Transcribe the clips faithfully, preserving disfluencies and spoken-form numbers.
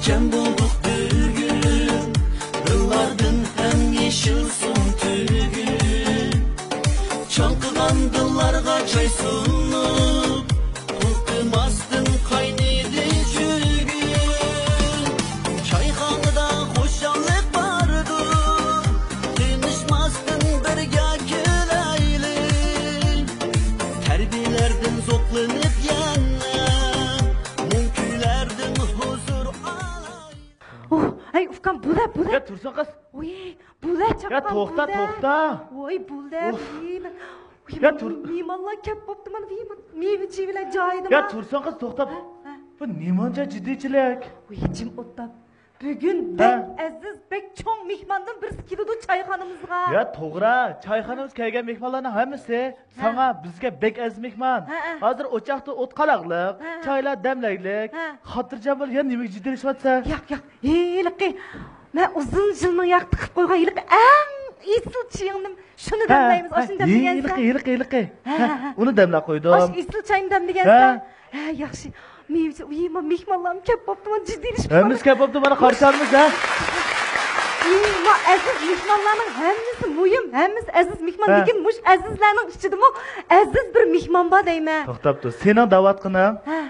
جەم بولدۇق بۈگۈن، دىللاردىن ھەم يېشىلسۇن تۈگۈن. چاڭقىغان دىللارغا چاي سۇنۇپ، توختىماستىن قاينىدى چۈگۈن. چايخانىدا خۇشاللىق باردۇر، تىنىشماستىن بىرگە كۈلەيلى. تەربىيەلەردىن زوقلىنىپ يەنە، مۇڭ كۈيلەردىن ھۇزۇر ئالاي. ئوھ، ھەي، ئۇكام، بۇلە، بۇلە. يا تۇرسۇن قىز. ۋوي، بۇلە يا چاققان، توختا، بۇلە. توختا. ۋوي، بۇلە، ئۇف. مېيمە-، ۋوي، يا تۇر- مېيمانلار كەپ بوپتۇ، مانا، ۋوي، مانا، مېۋە-چېۋىلەر جايىدا، ھە، مانا. تۇرسۇن قىز، توختا. ھە، ھە. بۇ نېمانچە جىددىيچىلىك؟ ۋوي، جىم ئولتۇر. بۈگۈن، ھە، بەك ئەزىز، بەك چوڭ مېھماندىن بىرسى كېلىدۇ چايخانىمىزغا. يا، توغرا. چايخانىمىزغا كەلگەن مېھمانلارنىڭ ھەممىسى ھە. ساڭا، بىزگە بەك ئەزىز مېھمان. ھە، ھە. ھازىر ئوچاقتا ئوت قالاقلىق، ھە، ھە. چايلار دەملەيلىك. ھە. خاتىرجەم بول، يا نېمىگە جىددىيلىشىۋاتىسەن؟ ياق، ياق. ھېلىقى، مەن ئۇزۇن يىلنىڭ ياقتا قىلىپ قويغان ھېلىقى ئەڭ ئېسىل چېيىڭنى شۇنى ھە، دەملەيمىز، ھە، ئاشۇنى دەملىگەنسەن. ھېلىقى، ھېلىقى، ھېلىقى. ھە، ھە، ھە، ھە. ئۇنى دەملەپ قويدۇم. ئاشۇ ئېسىل چاينى دەملىگەنسەن. ھە. ھە، ياخشى. مېۋىچە، ئۇيما مېھمانلارمۇ كەپ بوپتۇ، مانا جىددىيلىشىپ ھەممىسى كەپ بوپتۇ، مانا قارشى ئالىمىز، ھە. ئۇيما ئەزىز مېھمانلارنىڭ ھەممىسى مۇھىم، ھەممىسى ئەزىز مېھمان. ھە. لېكىن مۇشۇ ئەزىزلەرنىڭ ئىچىدىمۇ ئەزىز بىر مېھمان بار دەيمەن. توختاپ تۇر، سېنىڭ دەۋاتقىنىڭ ھە.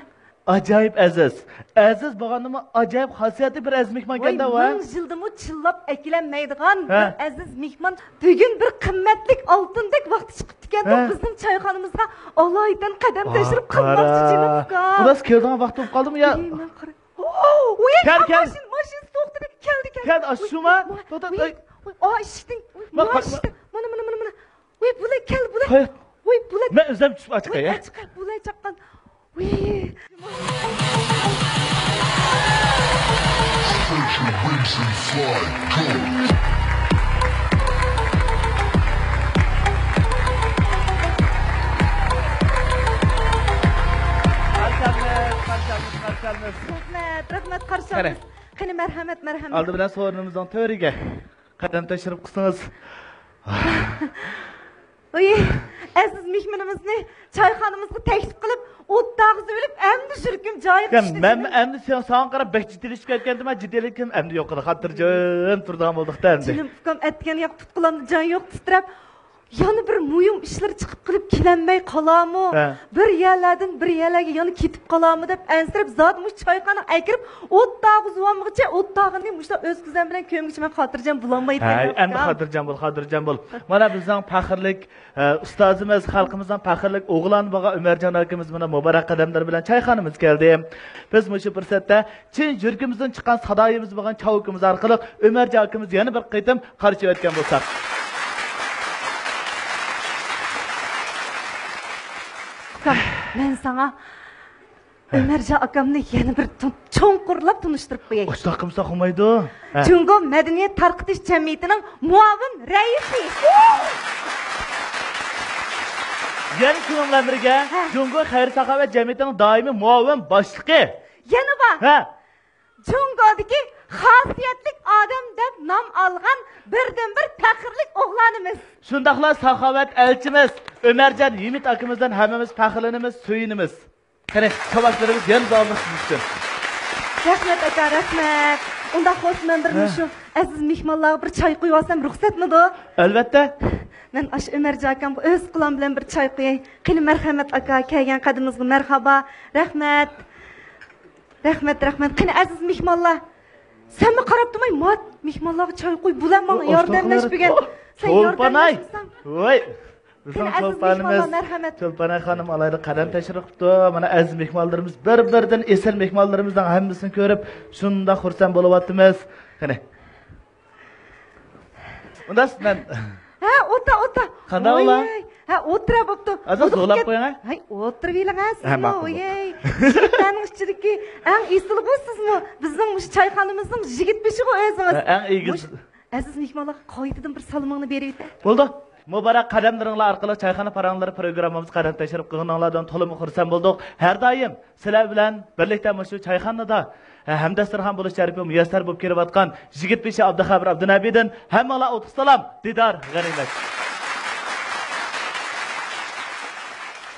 ئاجايىپ ئەزىز. ئەزىز بولغاندىمۇ ئاجايىپ خاسىيەتلىك بىر ئەزىز مېھمان ۋاي، ئىكەن-دە، ۋاي. مىڭ يىلدىمۇ چىللاپ ئەكېلەلمەيدىغان ھە. بىر ئەزىز مېھمان بۈگۈن بىر قىممەتلىك ئالتۇندەك ۋاقتى چىقىپتىكەن، ھە. بىزنىڭ چايخانىمىزغا ئالايىتەن قەدەم ۋاھ، تەشرىپ قىلماقچى، قارا. جېنىم ئۇكام. خۇداس، كەلدىڭە ۋاقتى بولۇپ قالدىمۇ يا؟ ئېي، مەن قارا-، ۋوي، كەل، ھە، كەل. ماشىنا، ماشىنىسى توختىدى. كەلدى، كەلدى. كەل، ئاشۇ شۇما؟ ۋوي، توختا، ۋوي، توي. ۋوي، ئا، ئىشىكتىن. ۋوي، ما، ما، قا-، ئىشىكتىن. مانا، مانا، مانا، مانا. ۋوي، بۇلار كەل، بۇلار. قاي-، ۋوي، بۇلار. مەن ئۆزۈم چۈشۈپ ئاچىقاي، ۋوي، ھە؟ ئاچىقاي، بۇلار چاققان. ۋوي. قارشى ئالىمىز، قارشى ئالىمىز، قارشى ئالىمىز. رەھمەت، رەھمەت، قارشى قېنى. ئالىمىز. قېنى، مەرھەمەت، مەرھەمەت. ئالدى بىلەن سورۇنىمىزنىڭ تۆرىگە قەدەم تەشرىپ قىلسىڭىز. ۋوي، ئەزىز مېھمىنىمىزنى چايخانىمىزغا تەكلىپ قىلىپ، ئوت تاغىزىۋېلىپ، ئەمدى يۈرىكىم جايىغا يا، چۈشتى، مەن جېنىم. ئەمدى سېنىڭ، ساڭا قاراپ بەك جىددىيلىشىپ كەتكەنتىم، جىددىيلىكىم ئەمدى يوقىدى، خاتىرجەم تۇرىدىغان بولدۇق-تە ئەمدى. جېنىم ئۇكام، ئەتىگەن ياق پۇت-قولۇمدا جان يوق، تىترەپ، يەنە بىر مۇھىم ئىشلىرى چىقىپ قېلىپ كېلەلمەي قالارمۇ؟ ھە. بىر يەرلەردىن بىر يەرلەرگە يەنە كېتىپ قالارمۇ دەپ ئەنسىرەپ، زادى مۇشۇ چايخانىغا ئەكىرىپ، ئوت تاغىزىۋالمىغۇچە، ئوت تاغىنى مۇشۇنداق ئۆز كۆزۈم بىلەن كۆرمىگۈچە مەن خاتىرجەم بولالمايتتىم. ھەي، ئەمدى ئۇكام. خاتىرجەم بول، خاتىرجەم بول. مانا بىزنىڭ پەخىرلىك، ئە، ئۇستازىمىز، خەلقىمىزنىڭ پەخىرلىك ئوغلانى بولغان ئۆمەرجان ئاكىمىز مانا مۇبارەك قەدەملىرى بىلەن چايخانىمىزغا كەلدى. بىز مۇشۇ پۇرسەتتە چىن يۈرىكىمىزدىن چىققان سادايىمىز بولغان چاۋىكىمىز ئارقىلىق ئۆمەرجان ئاكىمىزنى يەنە بىر قېتىم قارشى ئەۋەتكەن بولساق. ئۇكام، مەن ساڭا ئۆمەرجان ئاكامنى يەنە بىر تۇ-، چوڭقۇرلاپ تونۇشتۇرۇپ قوياي. ئاشۇنداق قىلمىساق بولمايدۇ. ھە. جۇڭگو مەدەنىيەت تارقىتىش جەمئىيىتىنىڭ مۇئاۋىن رەئىسى. يەنە شۇنىڭ بىلەن بىرگە، ھە. جۇڭگو خەير-ساخاۋەت جەمئىيىتىنىڭ دائىمىي مۇئاۋىن باشلىقى. يەنە بار. ھە. جۇڭگودىكى خاسىيەتلىك ئادەم دەپ نام ئالغان بىردىنبىر پەخىرلىك ئوغلانىمىز. شۇنداقلا ساخاۋەت ئەلچىمىز ئۆمەرجان ھىمىت ئاكىمىزدىن ھەممىمىز پەخىرلىنىمىز، سۆيۈنىمىز. قېنى، شاباشلىرىمىز يەنە داۋاملىق سىز ئۈچۈن. رەھمەت، ئاكا، رەھمەت. ئۇنداق بولسا مەن بىر ھە. مۇشۇ ئەزىز مېھمانلارغا بىر چاي قۇيۇۋالسام رۇخسەتمىدۇ؟ ئەلۋەتتە. مەن ئاشۇ ئۆمەرجان ئاكامغا ئۆز قولۇم بىلەن بىر چاي قۇياي. قېنى، مەرھەمەت، ئاكا، كەلگەن قەدىمىڭىزگە مەرھابا. رەھمەت. رەھمەت، رەھمەت. قېنى، ئەزىز مېھمانلار، سەنمۇ قاراپ تۇرماي، مات، مېھمانلارغا چاي قۇي، بۇلار ماڭا ياردەملەشمىگەن. سەن ياردەملەشمىسەڭ. ۋاي، بىزنىڭ قېنى، ئەزىز چولپانىمىز، مېھمانلار، مەرھەمەت. چولپانەي خانىم ئالاھىدە قەدەم تەشرىپ قىپتۇ. مانا، ئەزىز مېھمانلىرىمىز، بىر-بىرىدىن ئېسىل مېھمانلىرىمىزنىڭ ھەممىسىنى كۆرۈپ، شۇنداق خۇرسەن بولۇۋاتىمىز. قېنى. ئۇنداق مەن ھە، ئولتۇر، ئولتۇر. قانداق ئۇلار؟ ۋاي، ھە، ئولتۇرە بوپتۇ. ئازراق زورلاپ قويۇڭ، ھە؟ ھەي، ئولتۇرۇۋېلىڭ، ھە، سىزمۇ. ھە، ماقۇل، ماقۇل. ۋاي، شىركەتنىڭ ئىچىدىكى ئەڭ ئېسىلغۇ سىزمۇ. بىزنىڭ مۇشۇ چايخانىمىزنىڭ يىگىت بېشىغۇ ئۆزىڭىز. ھە، ئەڭ ئېگىز. مۇش-، ئەزىز مېھمانلارغا قايتىدىن بىر سالىمىڭنى بېرىۋېتە. بولدى. مۇبارەك قەدەملىرىڭلار ئارقىلىق چايخانا پاراڭلىرى پروگراممىمىزغا قەدەم تەشرىپ قىلغىنىڭلاردىن تولىمۇ خۇرسەن بولدۇق. ھەر دائىم سىلەر بىلەن بىرلىكتە مۇشۇ چايخانىدا، ھە، ھەمدەستەرخان بولۇش شەرىپى مۇيەسسەر بولۇپ كېلىۋاتقان يىگىت بېشى ئابدۇخەبىر ئابدۇنەبىدىن ھەممىڭلارغا ئوتلۇق سالام، دىدار غەنىيمەت.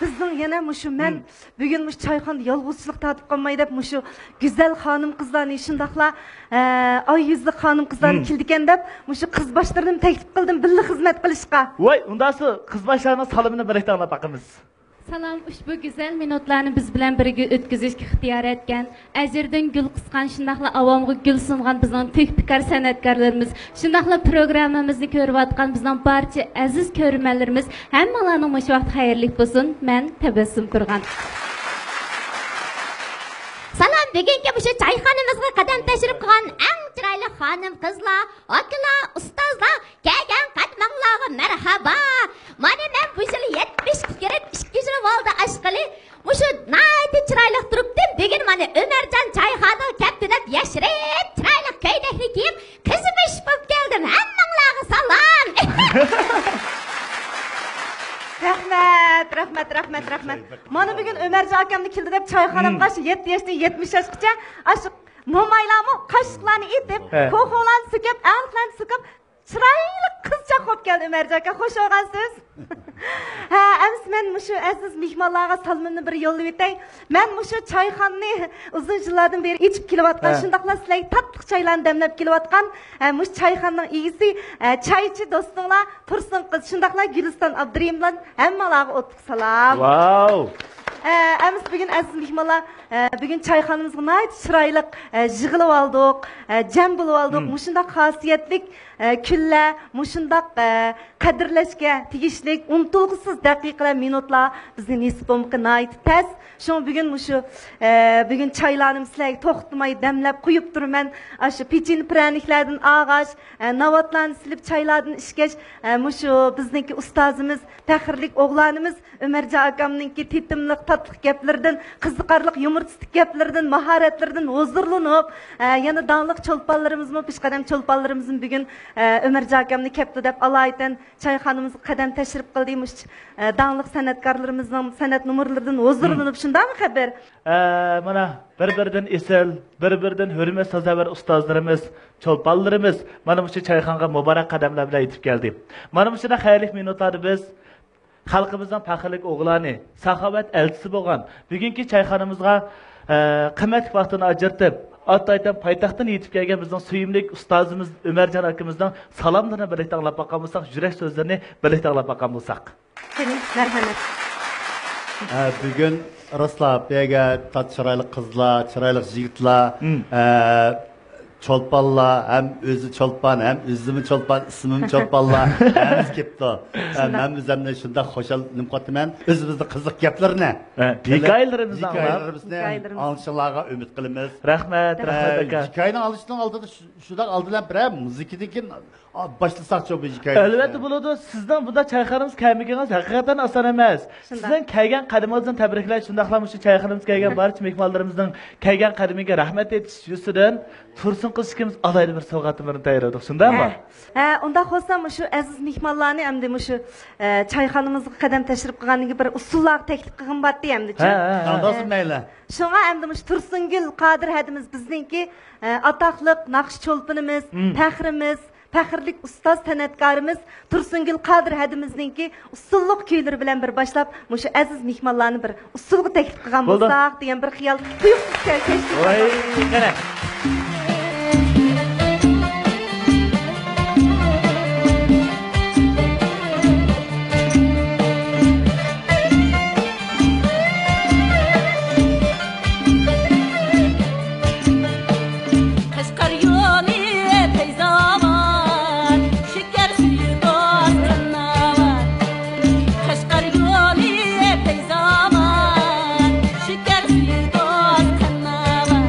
بىزنىڭ يەنە مۇشۇ مەن بۈگۈن مۇشۇ چايخانىدا يالغۇزچىلىق تارتىپ قالماي دەپ، مۇشۇ گۈزەل خانىم-قىزلارنى، شۇنداقلا، ئە، ئاي يۈزلۈك خانىم-قىزلارنى كېلىدىكەن دەپ، مۇشۇ قىز باشلىرىنى تەكلىپ قىلدىم بىللە خىزمەت قىلىشقا. ۋاي، ئۇنداقسا قىز باشلارنىڭ سالىمىنى بىرلىكتە ئاڭلاپ باقىمىز. سالام، ئۇشبۇ گۈزەل مىنۇتلارنى بىز بىلەن بىرگە ئۆتكۈزۈشكە ئىختىيار ئەتكەن ئەجىردىن گۈل قىسقان، شۇنداقلا ئاۋامغا گۈل سۇنغان بىزنىڭ تۆھپىكار سەنئەتكارلىرىمىز، شۇنداقلا پروگراممىمىزنى كۆرۈۋاتقان بىزنىڭ بارچە ئەزىز كۆرۈرمەنلىرىمىز، ھەممىڭلارنىڭ مۇشۇ ۋاقتى خەيرلىك بولسۇن. مەن تەبەسسۇم تۇرغان. سالام، بۈگۈنكى مۇشۇ چايخانىمىزغا قەدەم تەشرىپ قىلغان ئەڭ چىرايلىق خانىم-قىزلار، ئاكىلار، ئۇستازلار، كەلگەن قەدىمىڭلارغا مەرھابا! مانا مەن بۇ يىل يەتمىشكە كىرىپ ئىككى يىل بولدى ئاشقىلى. مۇشۇ ناھايىتى چىرايلىق تۇرۇپتىم. بۈگۈن مانا ئۆمەرجان چايخانىغا كەپتۇ دەپ ياشىرىپ چىرايلىق كۆينەكنى كىيىپ، قىزىمىش بولۇپ كەلدىم. ھەممىڭلارغا سالام! رەھمەت، رەھمەت، رەھمەت، رەھمەت. مانا بۈگۈن ئۆمەرجان ئاكامنى كەلدى دەپ چايخانامغا شۇ يەتتە ياشتىن يەتمىش ياشقىچە ئاشۇ مومايلارمۇ قاشلىقلارنى ئېتىپ، كوكۇڭلارنى سۈكۈپ، ئەڭلىكلەرنى سۈكۈپ، چىرايلىق قىزچاق بولۇپ كەلدى ئۆمەرجان ئاكا، خوش بولغانسىز. ھە، ئەمىسە مەن مۇشۇ ئەزىز مېھمانلارغا سالىمىمنى بىر يوللىۋېتەي. مەن مۇشۇ چايخانىنى ئۇزۇن يىللاردىن بېرى ئېچىپ كېلىۋاتقان، شۇنداقلا سىلەرگە تاتلىق چايلارنى دەملەپ كېلىۋاتقان، ھە، مۇشۇ چايخانىنىڭ ئىگىسى، ھە، چايچى دوستۇڭلار تۇرسۇن قىز، شۇنداقلا گۈلىستان ئابدۇرېھىم بىلەن ھەممىڭلارغا ئوتلۇق سالام. ۋاۋ! ھە، ئەمىسە بۈگۈن ئەزىز مېھمانلار، ئە، بۈگۈن چايخانىمىزغا ناھايىتى چىرايلىق، ئە، يىغىلىۋالدۇق، ئە، جەم بولۇۋالدۇق. مۇشۇنداق خاسىيەتلىك، ئە، كۈنلەر، مۇشۇنداق، ئە، قەدىرلەشكە تېگىشلىك ئۇنتۇلغۇسىز دەقىقىلەر، مىنۇتلار بىزگە نېسىپ بولمىقى ناھايىتى تەس. شۇڭا بۈگۈن مۇشۇ، ئە، بۈگۈن چايلارنى سىلەرگە توختىماي دەملەپ قويۇپ تۇرىمەن. ئاشۇ پېچىنە پىرەنىكلەردىن ئالغاچ، ئە، ناۋاتلارنى سېلىپ چايلاردىن ئىچكەچ، ئە، مۇشۇ بىزنىڭكى ئۇستازىمىز، پەخىرلىك ئوغلانىمىز ئۆمەرجان ئاكامنىڭكى تېتىملىق، تاتلىق گەپلىرىدىن، قىزىقارلىق، يۇمۇرىستىك گەپلىرىدىن، ماھارەتلىرىدىن ھۇزۇرلىنىپ، ئە، يەنە داڭلىق چولپانلىرىمىزمۇ، پېشقەدەم چولپانلىرىمىزمۇ بۈگۈن، ئە، ئۆمەرجان ئاكامنى كەپتۇ دەپ ئالايىتەن چايخانىمىزغا قەدەم تەشرىپ قىلدى. مۇشۇ، ئە، داڭلىق سەنئەتكارلىرىمىزنىڭ سەنئەت نومۇرلىرىدىن ھۇزۇرلىنىپ، شۇنداقمۇ خەبەر؟ ئە، مانا، بىر-بىرىدىن ئېسىل، بىر-بىرىدىن ھۆرمەت سازاۋەر ئۇستازلىرىمىز، چولپانلىرىمىز مانا مۇشۇ چايخانىغا مۇبارەك قەدەملەر بىلەن يېتىپ كەلدى. مانا مۇشۇنداق خەيرلىك مىنۇتلاردا بىز خەلقىمىزنىڭ پەخىرلىك ئوغلانى، ساخاۋەت ئەلچىسى بولغان بۈگۈنكى چايخانىمىزغا، ئە، قىممەتلىك ۋاقتىنى ئاجرىتىپ، ئاتايتەن پايتەختتىن يېتىپ كەلگەن بىزنىڭ سۆيۈملۈك ئۇستازىمىز ئۆمەرجان ئاكىمىزنىڭ سالاملىرىنى بىرلىكتە ئاڭلاپ باققان بولساق، يۈرەك سۆزلىرىنى بىرلىكتە ئاڭلاپ باققان بولساق. كېلىڭ، مەرھەمەت. ئە، بۈگۈن راسلا بۇ يەرگە تا-، چىرايلىق قىزلار، چىرايلىق يىگىتلەر، ئە، چولپانلار، ھەم ئۆزى چولپان، ھەم ئۆزىمۇ چولپان، ئىسمىمۇ چولپانلار، ھەممىسى كېپتۇ. ئە، شۇنداق. مەن ئۆزۈمنى شۇنداق خۇشال نېمە قىلىۋاتىمەن. ئۆزىمىزنىڭ قىزىق گەپلىرىنى، ھە، ھېكايىلىرىمىزنى ئاڭلاپ، ھېكايىلىرىمىزنى ھېكايىلىرىمىز. ئاڭلىشىڭلارغا ئۈمىد قىلىمىز. رەھمەت، ئە، رەھمەت ئاكا. ھېكايىنىڭ ئاڭلىشىنىڭ ئالدىدا شۇ-، شۇنداق ئالدى بىلەن بىرەر مۇزىكىدىن كېيىن، ئا، باشلىساقچۇ بۇ ھېكايىنى؟ ئەلۋەتتە بولىدۇ. سىزنىڭ بۇنداق چايخانىمىزغا كەلمىكىڭىز ھەقىقەتەن ئاسان ئەمەس. شۇنداق. سىزنىڭ كەلگەن قەدىمىڭىزنى تەبرىكلەش، شۇنداقلا مۇشۇ چايخانىمىزغا كەلگەن بارچە مېھمانلىرىمىزنىڭ كەلگەن قەدىمىگە رەھمەت ئېيتىش يۈزىسىدىن تۇرسۇن قىز ئىككىمىز ئالايىتى بىر سوۋغاتىمىزنى تەييارلىدۇق. شۇنداقمۇ؟ ھە. ھە، ئۇنداق بولسا مۇشۇ ئەزىز مېھمانلارنى ئەمدى مۇشۇ، ئە، چايخانىمىزغا قەدەم تەشرىپ قىلغاندىن كېيىن بىر ئۇسسۇللارغا تەكلىپ قىلغىم بارتتى ئەمدى. ھە، ھە، ھە. ئانداق بولسا مەيلى. شۇڭا ئەمدى مۇشۇ تۇرسۇنگۈل قادىر ھەدىمىز بىزنىڭكى، ئە، ئاتاقلىق ناخشا چولپىنىمىز، مم. پەخرىمىز، پەخىرلىك ئۇستاز سەنئەتكارىمىز تۇرسۇنگۈل قادىر ھەدىمىزنىڭكى ئۇسسۇللۇق كۈيلىرى بىلەن بىر باشلاپ، مۇشۇ ئەزىز مېھمانلارنى بىر ئۇسسۇلغا تەكلىپ قىلغان بولدى. بولساق دېگەن بىر خىيال. تۇيۇقسىز كەلسەك. ۋاي، قېنى. قەشقەر يولى پەيزاۋان، شېكەر سۈيى توز قەنناۋان. قەشقەر يولى پەيزاۋان، شېكەر سۈيى توز قەنناۋان.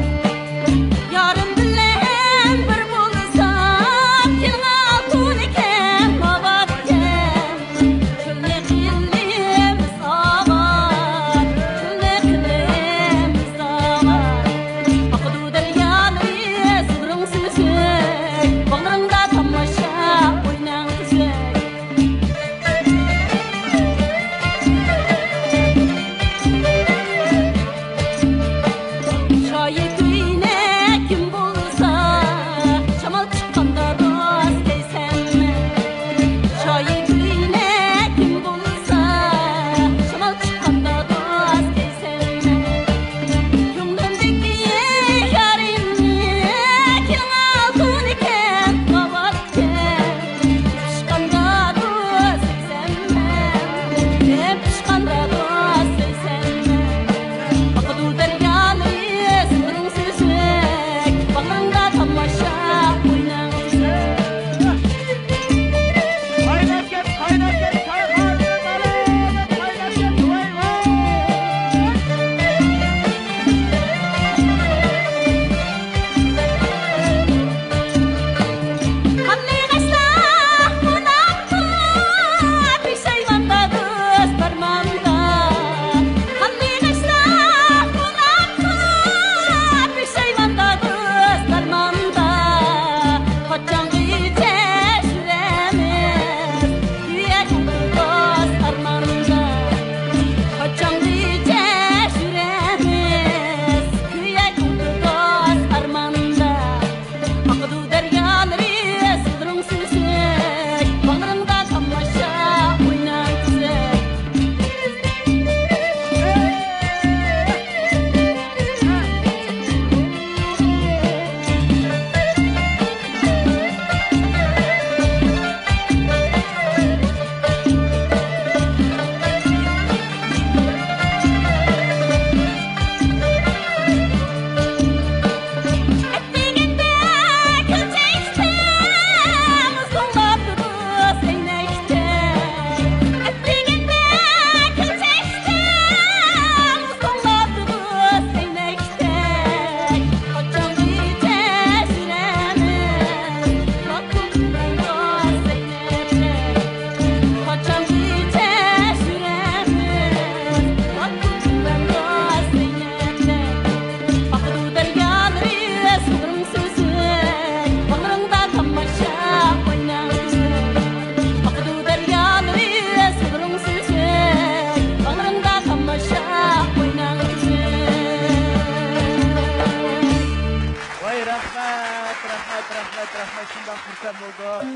رەھمەت، رەھمەت، شۇنداق خۇرسەن بولدۇم.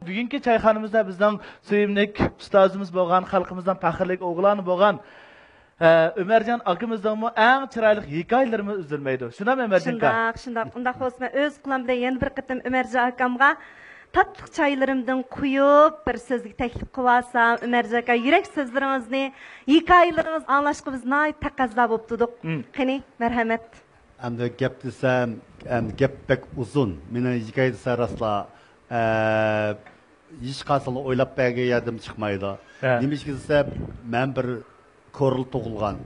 بۈگۈنكى چايخانىمىزدا بىزنىڭ سۆيۈملۈك ئۇستازىمىز بولغان، خەلقىمىزنىڭ پەخىرلىك ئوغلانى بولغان، ئە، ئۆمەرجان ئاكىمىزنىڭمۇ ئەڭ چىرايلىق ھېكايىلىرىمۇ ئۈزۈلمەيدۇ. شۇنداقمۇ، ئۆمەرجان ئاكا؟ شۇنداق، شۇنداق. ئۇنداق بولسا، مەن ئۆز قولۇم بىلەن يەنە بىر قېتىم ئۆمەرجان ئاكامغا تاتلىق چايلىرىمدىن قۇيۇپ، بىر سۆزگە تەكلىپ قىلىۋالسام، ئۆمەرجان ئاكا، يۈرەك سۆزلىرىڭىزنى، ھېكايىلىرىڭىزنى ئاڭلاشقا بىز ناھايىتى تەقەززا بولۇپ تۇردۇق. مم. قېنى، مەرھەمەت. ئەمدى گەپ دېسەم، ئەمدى گەپ بەك ئۇزۇن. مېنىڭ ھېكايە دېسە راسلا، ئە، ھېچقايسىڭلار ئويلاپ بەرگەن يەردىن چىقمايدۇ. ھە. نېمىشقا دېسە، مەن بىر كورلا تۇغۇلغان.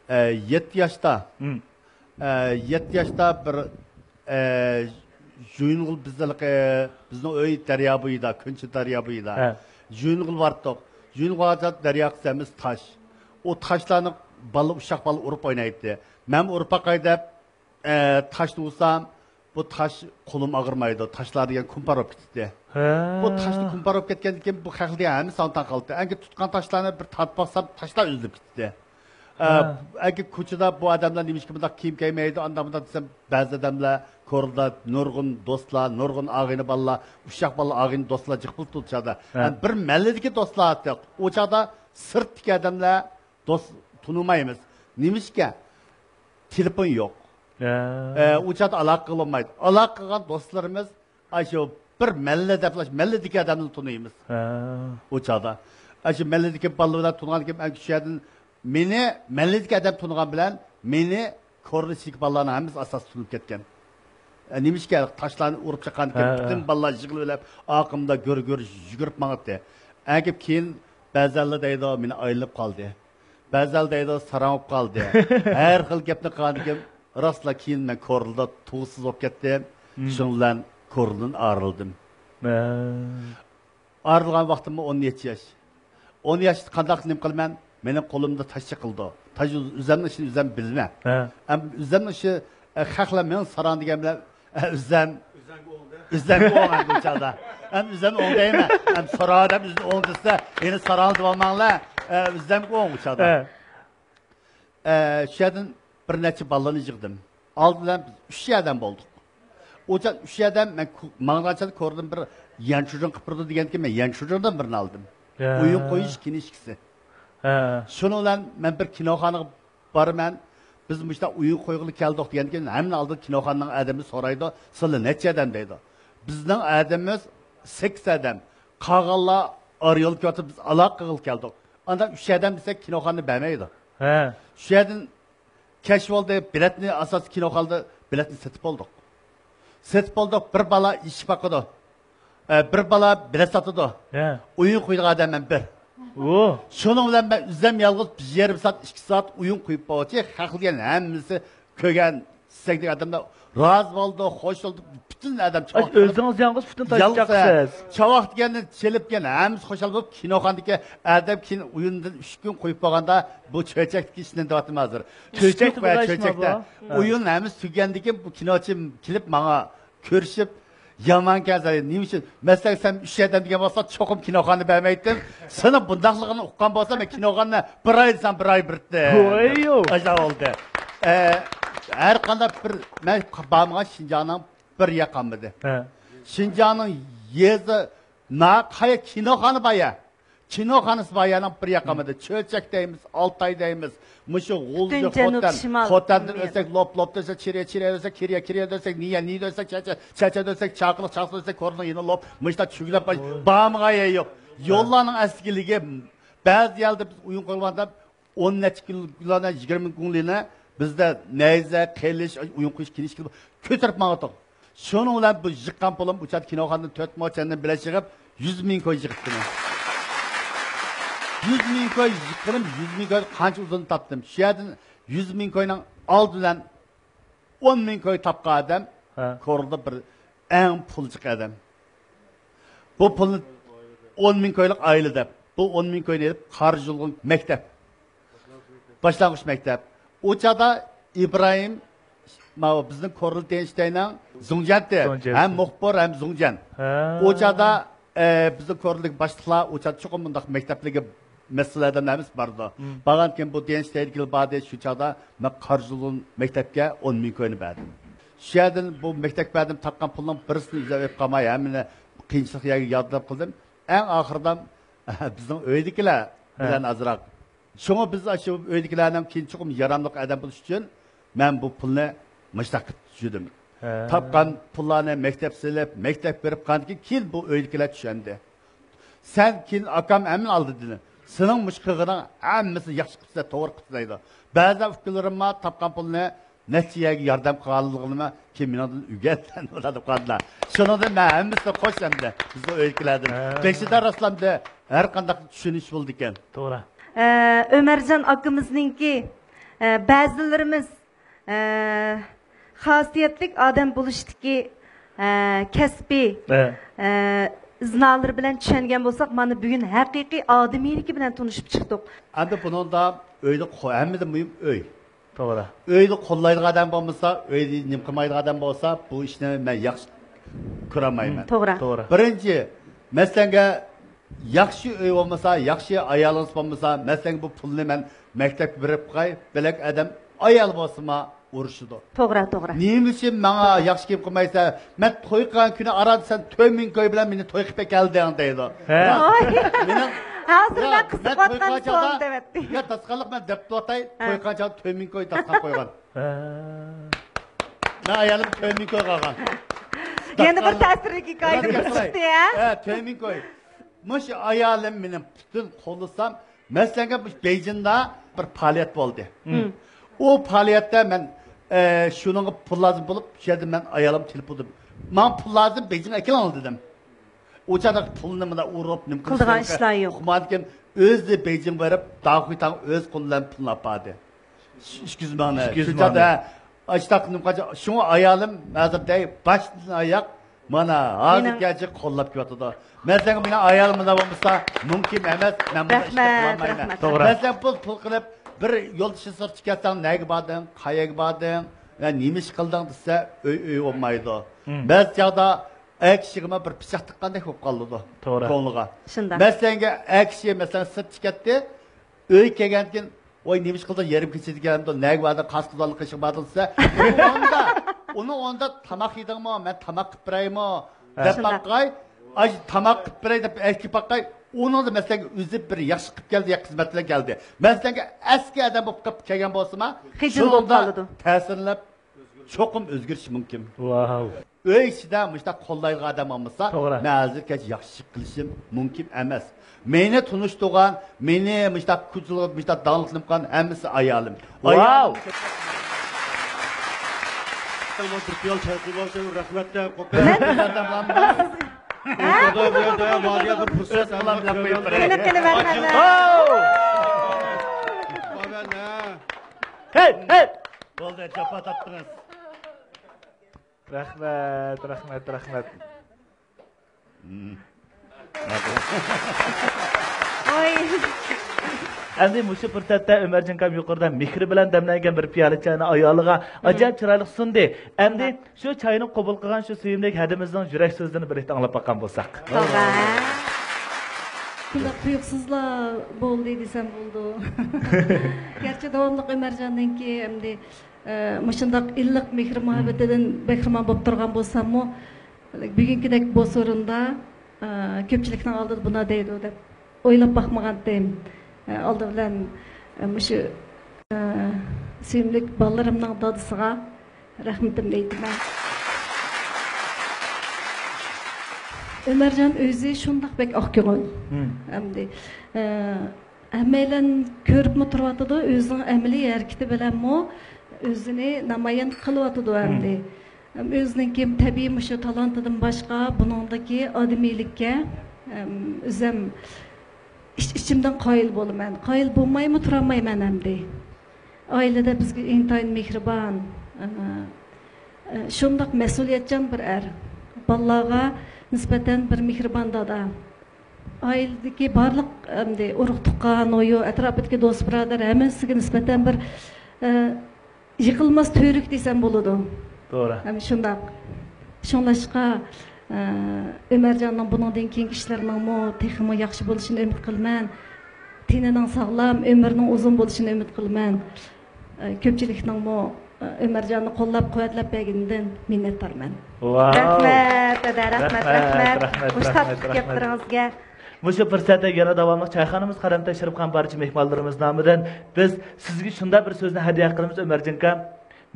ئە، يەتتە ياشتا، مم. ئە، يەتتە ياشتا بىر، ئە، جۇينغول بىزنىڭ، بىزنىڭ ئۆي دەريا بويىدا، كۆنچى دەريا بويىدا. ھە. جۇينغول بارتۇق. جۇينغول دەريا قىسمىمىز تاش. ئۇ تاشلارنى بالا، ئۇششاق بالا ئۇرۇپ ئوينايتتى. مەن ئۇرۇپ باقاي دەپ، ئە، تاشنى ئۇرسام، بۇ تاش قولۇم ئاغرىمايدۇ. تاشلار دېگەن كۇمپار بولۇپ كېتىتتى. ھە. بۇ تاشنى كۇمپار بولۇپ كەتكەندىن كېيىن بۇ خەقلەر ھەممىسى ئاڭ-تاڭ قالدى. ئەنكى تۇتقان تاشلارنى بىر تارتىپ باقسام، تاشلار ئۈزۈلۈپ كېتىتتى. ئە، ھە. ئەنكى كوچىدا بۇ ئادەملەر نېمىشقا بۇنداق كىيىم كىيمەيدۇ، ئانداق مۇنداق دېسەم، بەزى ئادەملەر كورلىدا نۇرغۇن دوستلار، نۇرغۇن ئاغىنە بالىلار، ئۇششاق بالىلار، ئاغىنە دوستلار جىق بولۇپتۇ ئۇ چاغدا. ھە. ھەم بىر مەھەللىدىكى دوستلار ئارتۇق. ئۇ چاغدا سىرتتىكى ئادەملەر دوست تونۇمايمىز. نېمىشقا؟ تېلېفون يوق. ھە. ئە، ئۇ چاغدا ئالاقە قىلالمايدۇ. ئالاقە قىلغان دوستلىرىمىز ئاشۇ بىر مەللە دەپلا، مەللىدىكى ئادەمنى تونۇيمىز. ھە. ئۇ چاغدا. ئاشۇ مەللىدىكى بالىلار بىلەن تونۇغاندىكىن، ئەنكى شۇ يەردىن مېنى، مەللىدىكى ئادەم تونۇغان بىلەن مېنى كورلا ئىچىدىكى بالىلارنىڭ ھەممىسى ئاساسىي تونۇپ كەتكەن. ئە، نېمىشقا تاشلارنى ئۇرۇپ چىققاندىكىن ھە، پۈتۈن ھە. بالىلار يىغىلىۋېلىپ، ئارقامدا گۈر-گۈر يۈگۈرۈپ ماڭاتتى. ئەگىپ كېيىن بەزەنلەر دەيدۇ، مېنى ئايلىنىپ قالدى. بەزەنلەر دەيدۇ، ساراڭ بولۇپ قالدى. ھەر خىل گەپنى قىلغاندىكىن، راستلا كېيىن مەن كورلىدا تۇغۇتسىز بولۇپ كەتتىم. مم. شۇنىڭ بىلەن كورلىدىن ئايرىلدىم. ھە. ئايرىلغان ۋاقتىممۇ ئون نەچچە ياش. ئون ياشتا قانداق نېمە قىلىمەن؟ مېنىڭ قولۇمدا تاش چېقىلىدۇ. تاش ئۆز-، ئۆزەمنىڭ ئىشىنى ئۆزەم بىلىمەن. ھە. ئەم، ئۆزەمنىڭ ئىشى، ئە، خەقلەر مېنىڭ ساراڭ دېگەن بىلەن، ئە، ئۆزەم، ئۆزەمگە ئوڭ دەيمەن. ئەم، ئۆزەم ئوڭ دەيمەن. ئەم، ساراڭ ئادەم ئۆزىنى ئوڭ دېسە، يەنە ساراڭ دېۋالماڭلار. ئە، ئۆزەمگە ئوڭ ئۇ چاغدا. ھە. ئە، شۇ يەردىن بىر نەچچە بالىنى يىغدىم. ئالدى بىلەن بىز ئۈچ ئادەم بولدۇق. ئۇ چاغ ئۈچ ئادەم مەن كو-، ماڭغان چاغدا كورلىدىن بىر يەنچۇجۇڭ قىلىپ بېرىدۇ دېگەندىكىن، مەن يەنچۇجۇڭدىن بىرنى ئالدىم. ھە. ئويۇن قويۇش كىنىشكىسى. ھە. شۇنىڭ بىلەن مەن بىر كىنوخانىغا بارىمەن. بىز مۇشۇنداق ئويۇن قويغىلى كەلدۇق دېگەندىكىن، ھەممىنىڭ ئالدىدا كىنوخانىنىڭ ئادىمى سورايدۇ، سىلەر نەچچە ئادەم دەيدۇ. بىزنىڭ ئادىمىمىز سەككىز ئادەم. قالغانلار ئارىيول كۆتۈرۈپ بىز ئالاقە قىلغىلى كەلدۇق. ئاندىن ئۈچ ئادەم دېسەك، كىنوخانا بەرمەيدۇ. ھە. شۇ يەردىن كەچ بولدى، بېلەتنى ئاساسىي كىنوخانىدا بېلەتنى سېتىپ بولدۇق. سېتىپ بولدۇق، بىر بالا ئېشىك باقىدۇ. ئە، بىر بالا بېلەت ساتىدۇ. ھە. ئويۇن قويىدىغان ئادەم مەن بىر. ئۇ. شۇنىڭ بىلەن مەن ئۆزۈم يالغۇز بىر يېرىم سائەت، ئىككى سائەت ئويۇن قويۇپ بولغۇچە، خەق دېگەن ھەممىسى كۆرگەن، سەگدىك ئادەملەر رازى بولدى، خوش بولدى، پۈتۈن ئادەم چاۋاك ئۆزىڭىز يالغۇز پۈتۈن تاشلاپ چىقىسىز. چاۋاك دېگەننى چېلىپ كەلگەن ھەممىسى خۇشال بولۇپ، كىنوخانىدىكى ئادەم كېيىن ئويۇندىن ئۈچ كۈن قويۇپ بولغاندا، بۇ چۆچەكتىكى ئىشنى دەۋاتىمەن ھازىر. ئۈچ كۈن، چۆچەكتە ھە، بولغايسىما چۆچەكتە. بۇ؟ ھە. ئويۇن ھەممىسى تۈگىگەندىن كېيىن، بۇ كىنوچى كېلىپ ماڭا كۆرۈشۈپ، يامان كەلسە، نېمە ئۈچۈن؟ مەسىلەن، سەن ئۈچ ئادەم دېگەن بولسا، چوقۇم كىنوخانا بەرمەيتتىم. سېنىڭ بۇنداقلىقىڭنى ئۇققان بولسا، مەن كىنوخانا بىر ئاي دېسەم، بىر ئاي بېرىتتىم. ۋاييو. ئاشۇنداق بولدى. ئە، ھەر قانداق بىر، مەن بارمىغان شىنجاڭنىڭ بىر يېرى قالمىدى. ھە. شىنجاڭنىڭ يېزا، ناقايا كىنوخانا بار يا. كىنوخانىسى بار يەرنىڭ بىر يېرى قالمىدى. چۆچەك دەيمىز، ئالتاي دەيمىز، مۇشۇ غۇلجا، پۈتۈن جەنۇب خوتەن، شىمال خوتەندىن ئۆتسەك، لوپ، لوپتىن ئۆتسەك، كىرىيە، كىرىيەدىن ئۆتسەك، كىرىيە، كىرىيەدىن ئۆتسەك، نىيە، نىيەدىن ئۆتسەك، چەچە، چەچەدىن ئۆتسەك، چاقىلىق، چاقىلىقتىن ئۆتسەك، كورلىنىڭ يېنى لوپ، مۇشۇنداق چۈگلەپ بارمىغان يەر يوق. يوللارنىڭ ئەسكىلىكى، بەزى يەردە بىز ئويۇن قويغاندا ئون نەچچە كىلونى، يىگىرمە كىلونى بىزدە نەيزە، قىلىچ، ئويۇن قويۇش، كىنىشكا كۆتۈرۈپ ماڭاتتۇق. شۇنىڭ بىلەن بۇ يىغقان پۇلۇم ئۇ چاغدا كىنوخانىدىن تۆت مو چەندىن بېلەت يىغىپ، يۈز مىڭ كوي يىغىپتىمەن. يۈز مىڭ كوي يىغقىنىم، يۈز مىڭ كوي قانچە ئۇزۇن تاپتىم. شۇ يەردىن يۈز مىڭ كوينىڭ ئالدى بىلەن ئون مىڭ كوي تاپقان ئادەم ھە. كورلىدا بىر ئەڭ پۇلچىق ئادەم. بۇ پۇلنى ئون مىڭ كويلۇق ئائىلە دەپ، بۇ ئون مىڭ كوينى ئېلىپ قارا يولغا مەكتەپ، باشلانغۇچ مەكتەپ. ئۇ چاغدا ئىبراھىم، ماۋۇ بىزنىڭ كورلا تيەنشتەينىڭ زۇڭجيەنتى، زۇڭجيەنتى. ھەم مۇخبىر، ھەم زۇڭجيەن. ھە. ئۇ چاغدا، ئە، بىزنىڭ كورلىدىكى باشلىقلار ئۇ چاغدا چوقۇم مۇنداق مەكتەپلەرگە مەسئۇل ئادەملەرمىز بارىدۇ. مم. بارغاندىكىن بۇ تيەنشتەيدىكىلەر باردى، شۇ چاغدا مەن قارا يولغا مەكتەپكە ئون مىڭ كوينى بەردىم. شۇ يەردىن بۇ مەكتەپكە بەردىم، تاپقان پۇلنىڭ بىرسىنى ئۈزۈپ ئېلىپ قالماي، ھەممىنى قىيىنچىلىق يەرگە ياردەم قىلدىم. ئەڭ ئاخىرىدا بىزنىڭ ئۆيدىكىلەر بىلەن ئازراق. شۇڭا بىز ئاشۇ ئۆيدىكىلەرنىڭ كېيىن چوقۇم ياراملىق ئادەم بولۇش ئۈچۈن مەن بۇ پۇلنى مۇشۇنداق قىلىپ تۈزدۈم. تاپقان پۇللارنى مەكتەپ سېلىپ، مەكتەپ بېرىپ قالغاندىن كېيىن بۇ ئۆيدىكىلەر چۈشەندى. سەن كېيىن ئاكام ھەممىنى ئالدى دېدى. سېنىڭ مۇشۇ قىلغىنىڭ ھەممىسىنى ياخشى قىپسەن، توغرا قىپسەن دەيدۇ. بەزىدە ئۇكىلىرىممۇ تاپقان پۇلنى نەچچە يەرگە ياردەم قىلغانلىقىنىمۇ كېيىن مېنىڭدىن ئۆگەنسەن دەپ قالدىلار. شۇنىڭدىن مەن ھەممىسىدىن خۇش ئەمدى. بىزنىڭ ئۆيدىكىلەردىن. ھە. بېشىدا راسلامدى، ھەر قانداق چۈشىنىش بولىدىكەن. توغرا. ئە، ئۆمەرجان ئاكىمىزنىڭكى، ئە، بەزىلىرىمىز، ئە، خاسىيەتلىك ئادەم بولۇشتىكى، ئە، كەسپىي، ھە. ئە، ئىزنالىرى بىلەن چۈشەنگەن بولساق، مانا بۈگۈن ھەقىقىي ئادىمىيلىكى بىلەن تونۇشۇپ چىقتۇق. ئەمدى بۇنىڭدا ئۆيدە قو-، ھەممىدىن مۇھىم ئۆي. توغرا. ئۆينى قوللايدىغان ئادەم بولمىسا، ئۆيدە نېمە قىلمايدىغان ئادەم بولسا، بۇ ئىشنى مەن ياخشى كۆرەلمەيمەن. توغرا. توغرا. بىرىنچى، مەسىلەنگە، ياخشى ئۆي بولمىسا، ياخشى ئايالىڭىز بولمىسا، مەسىلەنگە، بۇ پۇلنى مەن مەكتەپكە بېرىپ قوياي، بۆلەك ئادەم ئايال بولسىمۇ ئۇرۇشىدۇ. توغرا، توغرا. نېمە ئۈچۈن ماڭا ياخشى كىيىم قىلمايسەن؟ مەن توي قىلغان كۈنى ئاران سەن تۆت مىڭ كوي بىلەن مېنى توي قىلىپ ئەكەلدىڭ دەيدۇ. ھە. ۋاي. مېنىڭ ھازىر يا، مەن مەن توي قىلغان قىلىۋاتقان چاغدا، سوئال دەۋەتتى. يا، داستىخانلىق مەن دەپ تۇرۇۋاتاي، ھە. توي قىلغان چاغدا تۆت مىڭ كوي داستىخان قويغان. ھە. مەن ئايالىم تۆت مىڭ كوي قالغان. يەنە بىر داستىخانلىق. تەسىرلىك ھېكايىدىن چىقتى، ھە؟ ھە، تۆت مىڭ كوي. مۇشۇ ئايالىم مېنىڭ پۈتۈن قوللىسام، مەسىلەنگە، مۇشۇ بېيجىڭدا بىر پائالىيەت بولدى. مم. ئۇ پائالىيەتتە مەن، ئە، شۇنىڭغا پۇل لازىم بولۇپ، شۇ يەردە مەن ئايالىمغا تېلېفون قىلدىم. ماڭا پۇل لازىم، بېيجىڭغا ئەكېلىڭ دېدىم. ئۇ چاغدا پۇلنى مۇنداق ئۇرۇپ، نېمە قىلىشنى قىلىدىغان ئىشلار يوق. ئۇقمىدىكىن، ئۆزى بېيجىڭغا بېرىپ، داخۇي تاڭ ئۆز قولى بىلەن پۇلنى ئاپاردى. ئىككى يۈز مىڭنى. ئىككى يۈز شۇ چاغدا مىڭنى. ئاشتاق نېمە قىلغان، شۇڭا ئايالىم ھازىر دەي باشتىن ئاياق مانا ھازىرغىچە قوللاپ كېلىۋاتىدۇ. مەسىلەن، مېنىڭ ئايالىم مۇنداق بولمىسا مۇمكىن ئەمەس، مەن بۇنداق ئىشنى قىلالمايمەن. رەھمەت، رەھمەت. توغرا. مەسىلەن، پۇل، پۇل قىلىپ بىر يولدىشى سىرتقا كەتسەڭ، نەگە باردىڭ، قەيەرگە باردىڭ، ۋە نېمە ئىش قىلدىڭ دېسە، ئۆي، ئۆي بولمايدۇ. مم. بەزى چاغدا ئەر كىشىگىمۇ بىر پىچاق تىققاندەك بولۇپ قالىدۇ. توغرا. كۆڭلىگە. شۇنداق. مەسىلەنگە، ئەر كىشى، مەسىلەن، سىرتقا كەتتى، ئۆيگە كەلگەندىن كېيىن، ۋاي، نېمە ئىش قىلدىڭ، يېرىم كېچىدە كەلدىڭ، نەگە باردىڭ، قايسى قىزلارنىڭ قېشىغا باردىڭ دېسە، ئۇنىڭ ئورنىدا، ئۇنىڭ ئورنىدا تاماق يېدىڭمۇ، مەن تاماق قىلىپ بېرەيمۇ، ھە. دەپ باققاي، ئاي، تاماق قىلىپ بېرەي دەپ ئەكىپ باققاي، ئۇنىڭدا، مەسىلەن، ئۆزى بىر ياخشى قىلىپ كەلدى، يا خىزمەت بىلەن كەلدى. مەسىلەنگە، ئەسكى ئادەم بولۇپ قېلىپ كەلگەن بولسىمۇ، خىجىل بولۇپ شۇنىڭدا قالىدۇ. تەسىرلىنىپ، چوقۇم ئۆزگىرىشى مۇمكىن. ۋاو. ئۆي ئىچىدە مۇشۇنداق قوللايدىغان ئادەم بولمىسا، توغرا. مەن ھازىرغىچە ياخشى قىلىشىم مۇمكىن ئەمەس. مېنى تونۇشتۇرغان، مېنى مۇشۇنداق كۈچلۈك، مۇشۇنداق داڭلىق قىلغان ھەممىسى ئايالىم. ۋاو. ئايالىم. بىر پىيالە چاي قىلىپ ئالسا، رەھمەت دەپ قويۇپ. مەن ئوتتۇرىدا بۇ يەردە ماڭا بىر پۇرسەت. قېنى، قېنى، مەن، مەن، مەن. ۋاو. ھەي، ھەي. بولدى، جاپا تارتتىڭىز. رەھمەت، رەھمەت، رەھمەت. ۋاي. ئەمدى مۇشۇ پۇرسەتتە ئۆمەرجان ئاكام يۇقىرىدا مېھرى بىلەن دەملەنگەن بىر پىيالە چاينى ئايالىغا ئاجايىپ چىرايلىق سۇندى. ئەمدى شۇ چاينى قوبۇل قىلغان شۇ سۆيۈملۈك ھەدىمىزنىڭ يۈرەك سۆزىنى بىرلىكتە ئاڭلاپ باققان بولساق. توغرا. شۇنداق تۇيۇقسىزلا بولدى دېسەم بولىدۇ. گەرچە داۋاملىق ئۆمەرجاننىڭكى ئەمدى ئە، مۇشۇنداق ئىللىق مېھرى-مۇھەببىتىدىن بەھرىمەن بولۇپ تۇرغان بولساممۇ، بۈگۈنكىدەك بۇ سورۇندا، ئە، كۆپچىلىكنىڭ ئالدىدا بۇنداق دەيدۇ دەپ ئويلاپ باقمىغانتىم. ئە، ئالدى بىلەن، ئە، مۇشۇ، ئە، سۆيۈملۈك بالىلىرىمنىڭ دادىسىغا رەھمىتىمنى ئېيتىمەن. ئۆمەرجان ئۆزى شۇنداق بەك ئاق كۆڭۈل. مم. ئەمدى، ئە، ھەممەيلەن كۆرۈپمۇ تۇرۇۋاتىدۇ، ئۆزىنىڭ ئەمەلىي ھەرىكىتى بىلەنمۇ ئۆزىنى نامايان قىلىۋاتىدۇ ئەمدى. ھەم ئۆزىنىڭكى تەبىئىي مۇشۇ تالانتىدىن باشقا، بۇنىڭدىكى ئادىمىيلىككە، ئەم، ئۆزەم ئىچ-ئىچىمدىن قايىل بولىمەن. قايىل بولمايمۇ تۇرالمايمەن ئەمدى. ئائىلىدە بىزگە ئىنتايىن مېھرىبان، ئە، ئە، شۇنداق مەسئۇلىيەتچان بىر ئەر. بالىلارغا نىسبەتەن بىر مېھرىبان دادا. ئائىلىدىكى بارلىق، ئەمدى ئۇرۇق-تۇغقان، ھويۇ، ئەتراپىدىكى دوست-بۇرادەر ھەممىسىگە نىسبەتەن بىر، ئە، يىقىلماس تۈۋرۈك دېسەم بولىدۇ. توغرا. ھەم شۇنداق. شۇڭلاشقا، ئە، ئۆمەرجاننىڭ بۇنىڭدىن كېيىنكى ئىشلىرىنىڭمۇ تېخىمۇ ياخشى بولۇشىنى ئۈمىد قىلىمەن. تېنىنىڭ ساغلام، ئۆمرىنىڭ ئۇزۇن بولۇشىنى ئۈمىد قىلىمەن. ئە، كۆپچىلىكنىڭمۇ ئۆمەرجاننى قوللاپ قۇۋۋەتلەپ بەرگىنىدىن مىننەتدارمەن. ۋاۋ! رەھمەت، دادە، رەھمەت، رەھمەت، رەھمەت. رەھمەت، مۇشۇ رەھمەت، تاتلىق رەھمەت. گەپلىرىڭىزگە. مۇشۇ پۇرسەتتە يەنە داۋاملىق چايخانىمىز قەدەم تەشرىپ قىلغان بارچە مېھمانلىرىمىز نامىدىن بىز سىزگە شۇنداق بىر سۆزنى ھەدىيە قىلىمىز، ئۆمەرجانكام.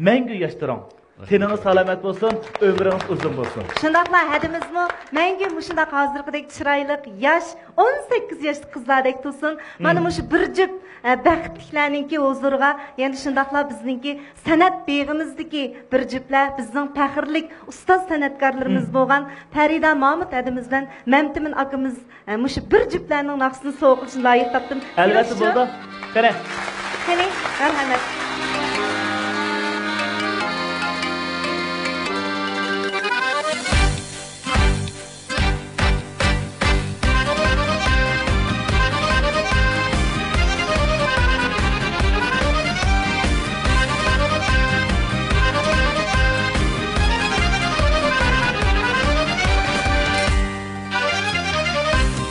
مەڭگۈ ياش تۇرۇڭ. تېنىڭىز سالامەت بولسۇن، ئۆمرىڭىز ئۇزۇن بولسۇن. شۇنداقلا ھەدىمىزمۇ مەڭگۈ مۇشۇنداق ھازىرقىدەك چىرايلىق، ياش، ئون سەككىز ياشلىق قىزلاردەك تۇرسۇن. مانا مۇشۇ بىر جۈپ، ئە، بەختلىكلەرنىڭكى ھۇزۇرىغا، يەنە شۇنداقلا بىزنىڭكى سەنئەت بېغىمىزدىكى بىر جۈپلەر، بىزنىڭ پەخىرلىك ئۇستاز سەنئەتكارلىرىمىز بولغان پەرىدە مامۇت ھەدىمىز بىلەن مەمتىمىن ئاكىمىز، ئە، مۇشۇ بىر جۈپلەرنىڭ ناخشىسىنى سوۋغا قىلىشنى لايىق تاپتىم. ئەلۋەتتە، بولىدۇ. قېنى. قېنى، مەرھەمەت.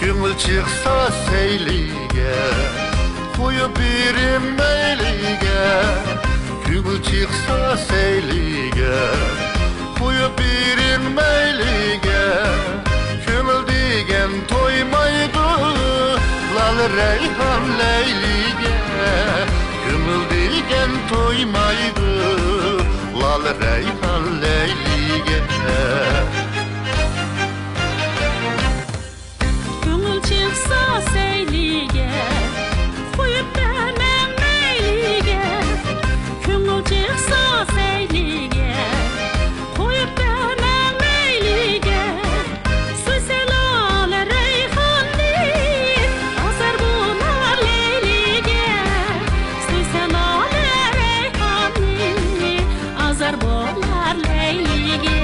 كۆڭۈل چىقسا سەيلىگە، قويۇپ بېرىم مەيلىگە. كۆڭۈل چىقسا سەيلىگە، قويۇپ بېرىم مەيلىگە. كۆڭۈل دېگەن تويمايدۇ، لال رەيھان لەيلىگە. كۆڭۈل دېگەن تويمايدۇ، لال رەيھان لەيلىگە. كۆڭۈل چىقسا سەيلىگە، قويۇپ بەرمەڭ مەيلىگە. كۆڭۈل چىقسا سەيلىگە، قويۇپ بەرمەڭ مەيلىگە. سۆيسە لالە رەيھاننى، ئازار بولار لەيلىگە. سۆيسە لالە رەيھاننى، ئازار بولار لەيلىگە.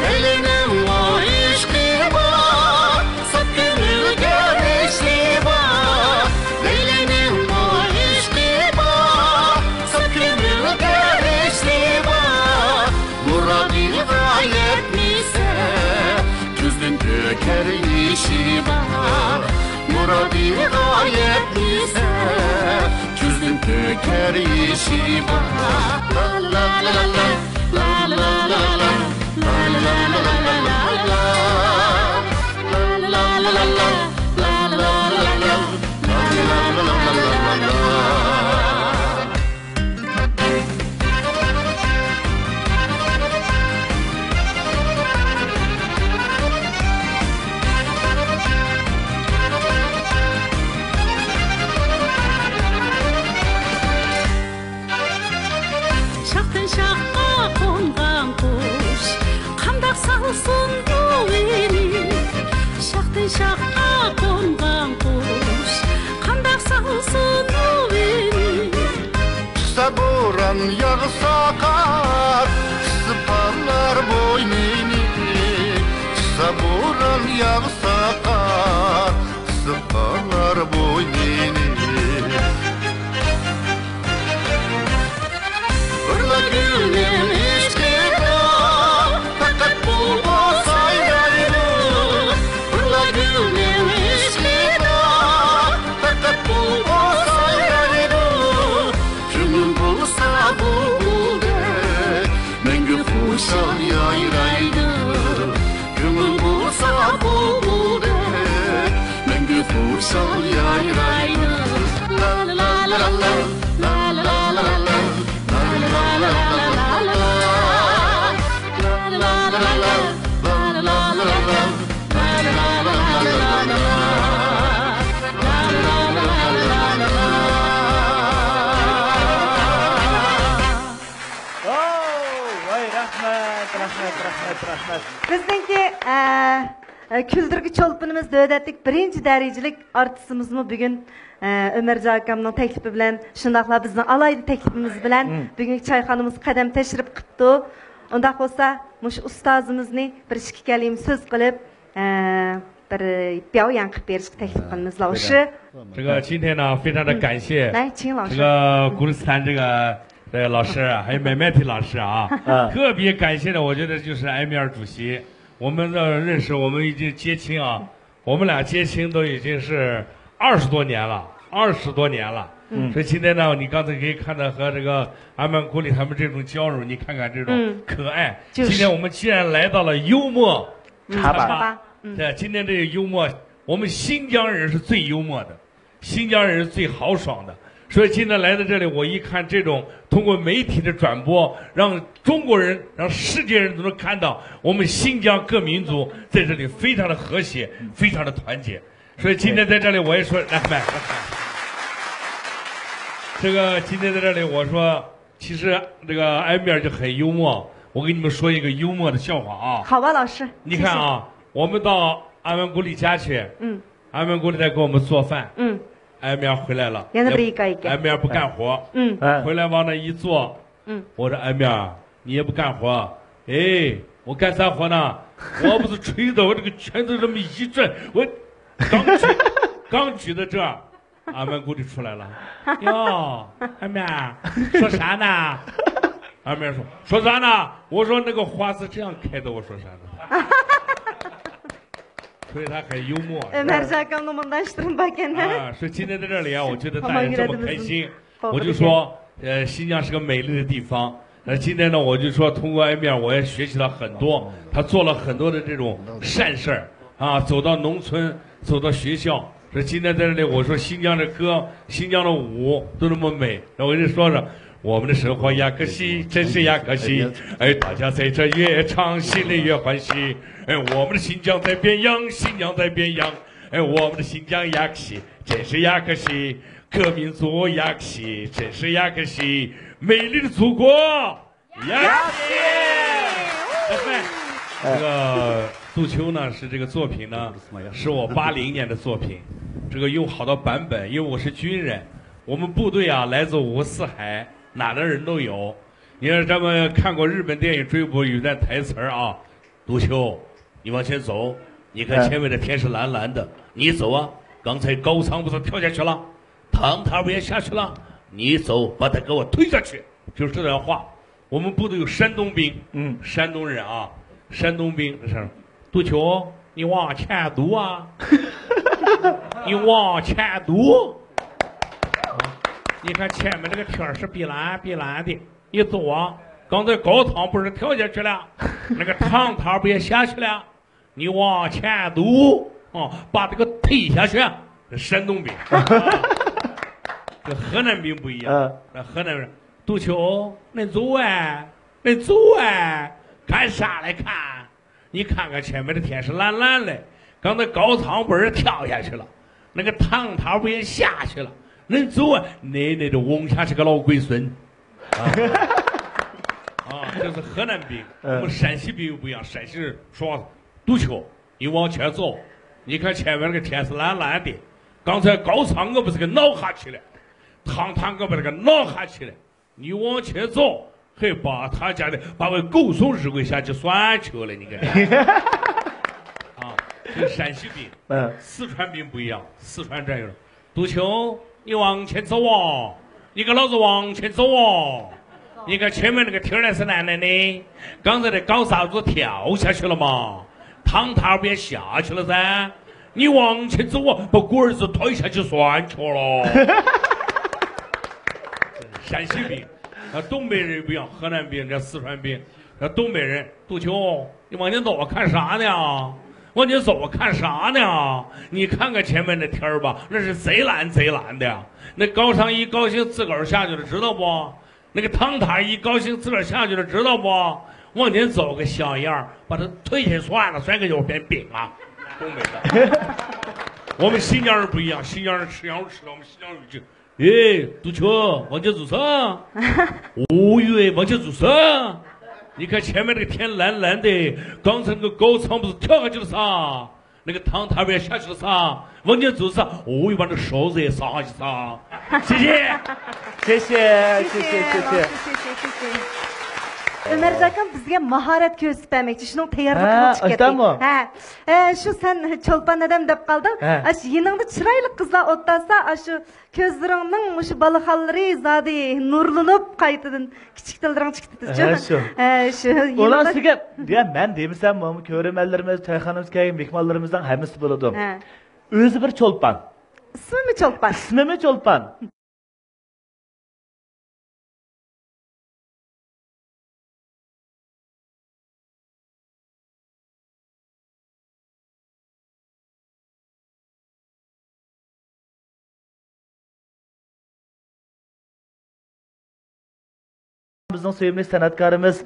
لەيلىنىڭمۇ ئىشقى بار، ساپ كۆڭۈلگە ئىشى بار. لەيلىنىڭمۇ ئىشقى بار، ساپ كۆڭۈلگە ئىشى بار. مۇرادىغا يەتمىسە، كۆزدىن تۆكەر يېشى بار. مۇرادىغا يەتمىسە، كۆزدىن تۆكەر يېشى بار. لا لا لا لا، لا لا لا لا، لا لا لا لا. شاختىن شاخقا قونغان قۇش، قانداق سالسۇن ئۇۋىنى؟ شاختىن شاخقا قونغان قۇش، قانداق سالسۇن ئۇۋىنى؟ چىقسا بوران، ياغسا قار، قىسىپ قالار بوينىنى. چىقسا بوران، ياغسا قار، قىسىپ قالار بوينىنى. بىرلا گۈلنىڭ ئىشقىدا، پەقەت بۇلبۇل سايرايدۇ. بىرلا گۈلنىڭ ئىشقىدا، پەقەت بۇلبۇل سايرايدۇ. كۆڭۈل بولسا بۇلبۇلدەك، مەڭگۈ خۇشال يايرايدۇ. كۆڭۈل بولسا بۇلبۇلدەك، مەڭگۈ خۇشال يايرايدۇ. لا لا لا لا، لا لا لا لا، لا لا لا لا. ۋاي، رەھمەت، رەھمەت، رەھمەت، رەھمەت. بىزنىڭكى، ئە، ئە، كۈلدۈرگۈ چولپىنىمىز، دۆلەتلىك بىرىنچى دەرىجىلىك ئارتىسىمىزمۇ بۈگۈن، ئە، ئۆمەرجان ئاكامنىڭ تەكلىپى بىلەن، شۇنداقلا بىزنىڭ ئالاھىدە تەكلىپىمىز بىلەن بۈگۈنكى چايخانىمىزغا قەدەم تەشرىپ قىپتۇ. ئۇنداق بولسا، مۇشۇ ئۇستازىمىزنى بىر ئىككى كەلىمە سۆز قىلىپ، ئە، بىر 表演 قىلىپ بېرىشكە تەكلىپ قىلىمىز، 老师。这个今天呢，非常的感谢来，请老师。这个古里斯坦这个这个老师，还有美美缇老师啊，嗯特别感谢的，我觉得就是埃米尔主席。我们的认识，我们已经结亲啊，我们俩结亲都已经是二十多年了，二十多年了。嗯所以今天呢，你刚才可以看到和这个阿曼古里他们这种交流，你看看这种嗯可爱。就是今天我们既然来到了幽默茶吧好吧，嗯，对，今天这个幽默，我们新疆人是最幽默的，新疆人是最豪爽的。所以今天来到这里，我一看这种通过媒体的转播，让中国人、让世界人都能看到我们新疆各民族在这里非常的和谐，非常的团结。所以今天在这里，我也说，来，来，来，这个今天在这里，我说，其实这个埃米尔就很幽默。我给你们说一个幽默的笑话啊。好吧，老师。你看啊，我们到阿曼古里家去，谢谢，嗯阿曼古里在给我们做饭，嗯，埃米尔回来了，也那不一个一个埃米尔不干活，嗯嗯回来往那一坐，嗯，我说埃米尔，你也不干活，哎，我干啥活呢？我不是吹的，我这个拳头这么一转，我刚举刚举到这儿，阿曼古里出来了，哟，埃米尔说啥呢？埃米尔说说啥呢？我说那个花是这样开的，我说啥呢？所以他很幽默。 ئۆمەرجان ئاكامنىڭ مۇنداق ئىشلىرىمۇ بار ئىكەن. 啊，所以今天在这里啊，我觉得大家这么开心，好吧我就说，呃，新疆是个美丽的地方。那今天呢，我就说通过埃米尔，我也学习到很多，他做了很多的这种善事儿啊，走到农村，走到学校。所以今天在这里，我说新疆的歌，新疆的舞都那么美，那我就说说。我们的生活呀可惜，真是呀可惜。哎，大家在这越唱，心里越欢喜。哎，我们的新疆在变样，新疆在变样。哎，我们的新疆呀可惜，真是呀可惜。各民族呀可惜，真是呀可惜。美丽的祖国呀可惜。哎，这个杜秋呢，是这个作品呢，是我八零年的作品。这个有好多版本，因为我是军人，我们部队啊，来自五湖四海，哪的人都有。你看咱们看过日本电影《追捕》，有一段台词儿啊，杜秋，你往前走，你看前面的天是蓝蓝的，你走啊。刚才高仓不是跳下去了，唐塔不也下去了，你走，把他给我推下去。就是这段话。我们部队有山东兵，嗯山东人啊，山东兵这是，杜秋，你往前走啊，你往前走。你看前面这个天儿是碧蓝碧蓝的，你走啊。刚才高仓不是跳下去了，那个唐塔不也下去了，你往前走啊，把这个推下去。这山东兵，这河南兵不一样。嗯那河南人，杜秋，你走哎，你走哎，干啥来看？你看看前面的天是蓝蓝的，刚才高仓不是跳下去了，那个唐塔不也下去了？你走啊，你那个翁下是个老鬼孙。啊，啊，这是河南兵，嗯我们陕西兵又不一样。陕西人说话，杜秋，你往前走，你看前面那个天是蓝蓝的，刚才高仓我不是给闹下去了，唐塔我不是给闹下去了，你往前走，还把他家的把我狗送日归下去算球了，你看。啊，这陕西兵，嗯四川兵不一样，四川战友，杜秋，你往前走哦，你给老子往前走哦。你看前面那个天儿呢是蓝蓝的，刚才的高嫂子跳下去了嘛，唐塔不也下去了噻。你往前走啊，把我儿子推下去算球了。陕西兵，啊，东北人不一样，河南兵，人家四川兵，啊，东北人，杜秋，你往前走啊，看啥呢？往前走啊，看啥呢？你看看前面那天儿吧，那是贼蓝贼蓝的。那高仓一高兴，自个儿下去了，知道不？那个唐塔一高兴，自个儿下去了，知道不？往前走个小样儿，把他推下算了，算个有边饼啊。东北的，我们新疆人不一样，新疆人吃羊肉吃到我们新疆人就，哎，杜秋，往前走啥？哦哟，往前走啥？你看前面那个天蓝蓝的，刚才那个高仓不是跳下去了啥？那个唐塔不也下去了啥？往前走啥？哦哟，把那勺子也撒下去啥？谢谢。谢谢谢谢谢谢谢谢谢谢谢谢。ئۆمەرجان ئاكام بىزگە ماھارەت كۆرسىتىپ بەرمەكچى، شۇنىڭ تەييارلىقىنى ھە، قىلىپ كەتتى. ئاشتامۇ؟ ھە. ھە، شۇ سەن چولپان ھەدەم دەپ قالدىڭ. ھە. ئاشۇ يېنىڭدا چىرايلىق قىزلار ئولتۇرسا، ئاشۇ كۆزلىرىڭنىڭ مۇشۇ بالىخانلىرى زادى نۇرلىنىپ، قايتىدىن كىچىك تىللىرىڭ چىقىدىچۇ. ھە، شۇ. ھە، شۇ. ئۇلار يېنىڭدا سىزگە، يا مەن دېمىسەم، مانا كۆرۈرمەنلىرىمىز، چايخانىمىزغا كەلگەن مېھمانلىرىمىزنىڭ ھەممىسى بىلىدۇ. ھە. ئۆزى بىر چولپان. ئىسمىمۇ چولپان. ئىسمىمۇ چولپان. بىزنىڭ سۆيۈملۈك سەنئەتكارىمىز،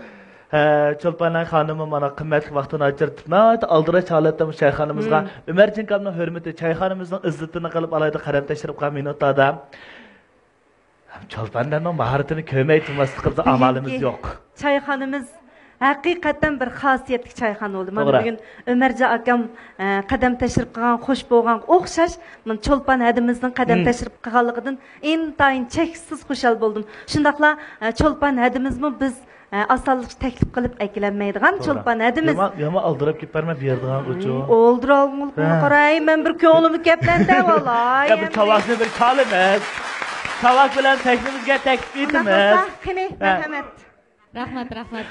ھە، چولپان خانىممۇ مانا قىممەتلىك ۋاقتىنى ئاجرىتىپ، ناھايىتى ئالدىراش ھالەتتە مۇشۇ چايخانىمىزغا مم. ئۆمەرجان ئاكامنىڭ ھۆرمىتى، چايخانىمىزنىڭ ئىززىتىنى قىلىپ ئالايدۇ قەدەم تەشرىپ قىلغان مىنۇتلاردا. چولپانلارنىڭ ماھارىتىنى كۆرمەي تۇرماسلىقىمىزدا ئامالىمىز يوق. چايخانىمىز ھەقىقەتەن بىر خاسىيەتلىك چايخانا بولدى. مانا توغرا. بۈگۈن ئۆمەرجان ئاكام، ئە، قەدەم تەشرىپ قىلغان خوش بولغانغا ئوخشاش، مانا چولپان ھەدىمىزنىڭ قەدەم مم. تەشرىپ قىلغانلىقىدىن ئىنتايىن چەكسىز خۇشال بولدۇم. شۇنداقلا، ئە، چولپان ھەدىمىزمۇ بىز، ئە، ئاسانلىقچە تەكلىپ قىلىپ ئەكېلەلمەيدىغان توغرا. چولپان ھەدىمىز. يامان، يامان ئالدىراپ كېتىپ بەرمە بۇ يەردىغان ئۇچۇ. ئالدىراڭغۇلۇقۇڭغا ھە. قاراي، مەن بىر كۆڭلۈمنى كەپلەندە، ۋالاي. يا، بىر تاۋاقنى بىر چالىمىز. تاۋاق بىلەن تەكلىپىمىزگە تەكلىپ ئۇنداق ئېتىمىز. بولسا، قېنى، ھە. مەرھەمەت. رەھمەت، رەھمەت.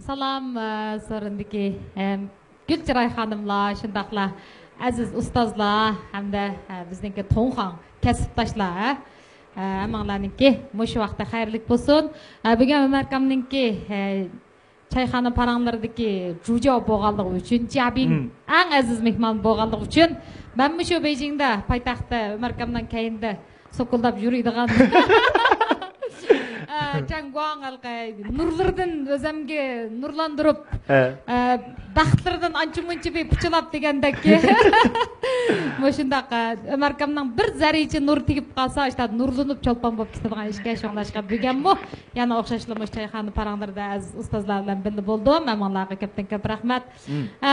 سالام، ئە، سورۇندىكى، ئەم، گۈل چىراي خانىملار، شۇنداقلا ئەزىز ئۇستازلار ھەمدە، ئە، بىزنىڭكى توڭخاڭ كەسىپداشلار، ھە؟ ئە، ھەممىڭلارنىڭكى مۇشۇ ۋاقتى خەيرلىك بولسۇن. ئە، بۈگۈن ئۆمەر ئاكامنىڭكى، ئە، چايخانا پاراڭلىرىدىكى جۇجياۋ بولغانلىقى ئۈچۈن، جيابىڭ مم. ئەڭ ئەزىز مېھمان بولغانلىقى ئۈچۈن، مەنمۇ شۇ بېيجىڭدا، پايتەختتە ئۆمەر ئاكامنىڭ كەينىدە سوكۇلداپ يۈرىدىغان. ئە، چاڭگۇاڭ ھېلىقى نۇرلىرىدىن ئۆزەمگە نۇرلاندۇرۇپ، ھە. ئە، بەختلىرىدىن ئانچە مۇنچە بىر پۇچىلاپ دېگەندەك. مۇشۇنداق، ئە، ئۆمەر ئاكامنىڭ بىر زەررىچە نۇر تېگىپ قالسا، ئىشتا نۇرلىنىپ چولپان بولۇپ كېتىدىغان ئىشكەن. شۇڭلاشقا بۈگۈنمۇ يەنە ئوخشاشلا مۇشۇ چايخانا پاراڭلىرىدا ئەزىز ئۇستازلار بىلەن بىللە بولدۇم. ھەممىڭلارغا كۆپتىن كۆپ رەھمەت. مم. ئە،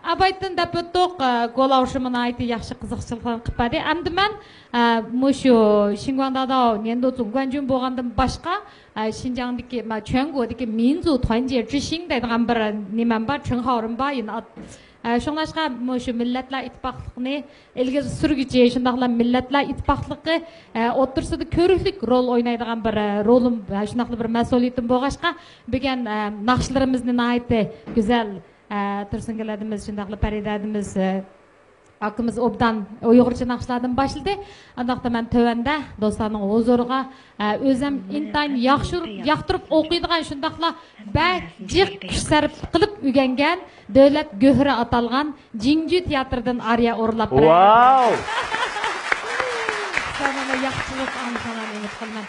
ئابايتىن دەپ ئۆتتۇق، ئە، گول ئاۋۇشىمۇ ناھايىتى ياخشى قىزىقچىلىقلارنى قىلىپ بەردى. ئەمدى مەن ئە، مۇشۇ شىنگۇاڭداۋداۋ نيەندۇ زۇڭگۇەنجۈن بولغاندىن باشقا، ئە، شىنجاڭدىكى، مە، چۈەنگودىكى مىنزۇ تۇەنجيې جىشىڭ دەيدىغان بىر نېمەم بار، چىڭخاۋرىم بار، يەنە ئات-، ئە، شۇڭلاشقا مۇشۇ مىللەتلەر ئىتتىپاقلىقىنى ئىلگىرى سۈرگۈچى، شۇنداقلا مىللەتلەر ئىتتىپاقلىقى، ئە، ئوتتۇرىسىدا كۆرۈكلۈك رول ئوينايدىغان بىر، ئە، رولۇم، ئە، شۇنداقلا بىر مەسئۇلىيىتىم بولغاچقا، بۈگۈن، ئە، ناخشىلىرىمىزنى ناھايىتى گۈزەل، ئە، تۇرسۇنگۈل ھەدىمىز، شۇنداقلا پەرىدە ھەدىمىز، ئە، ئاكىمىز ئوبدان ئۇيغۇرچە ناخشىلاردىن باشلىدى. ئانداقتا مەن تۆۋەندە دوستلارنىڭ ھۇزۇرىغا، ئە، ئۆزۈم ئىنتايىن ياخشۇرۇپ، ياقتۇرۇپ ئوقۇيدىغان، شۇنداقلا بەك جىق كۈچ سەرپ قىلىپ ئۆگەنگەن دۆلەت گۆھىرى ئاتالغان جىڭجۈ تىياتىرىدىن ئارىيە ئورۇنلاپ بېرەي. ۋاۋ! سىلەرنىڭ ياخشىلىق ئاڭلىشىڭلارنى ئۈمىد قىلىمەن.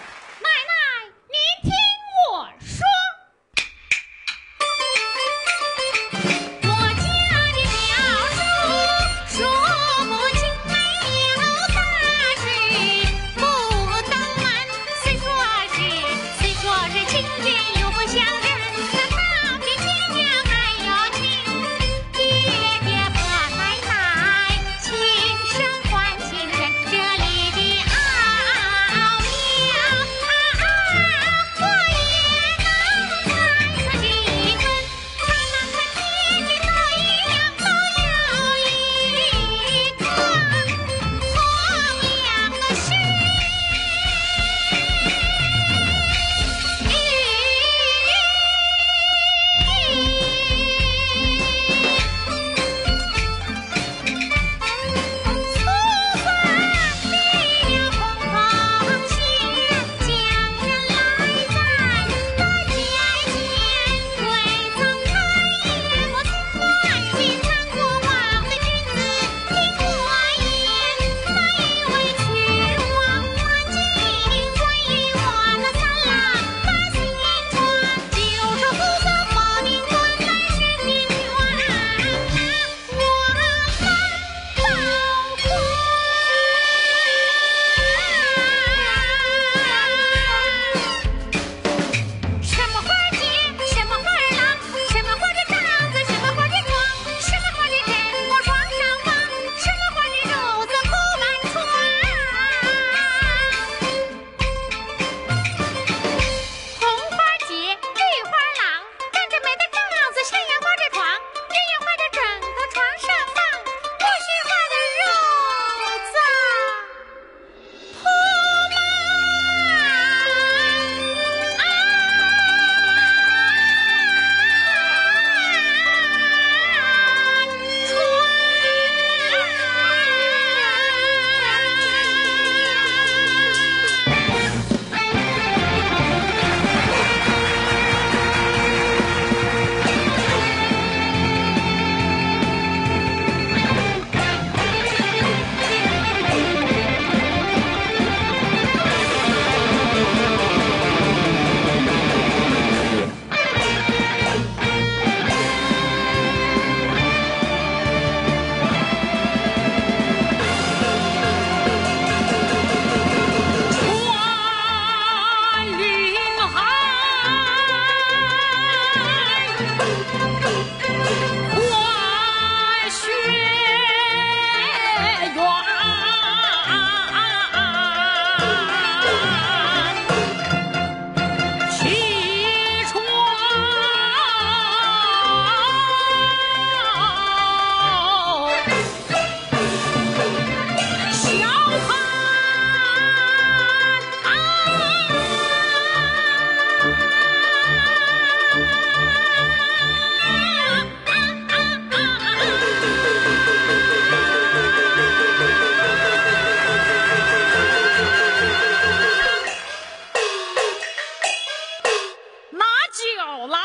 就来。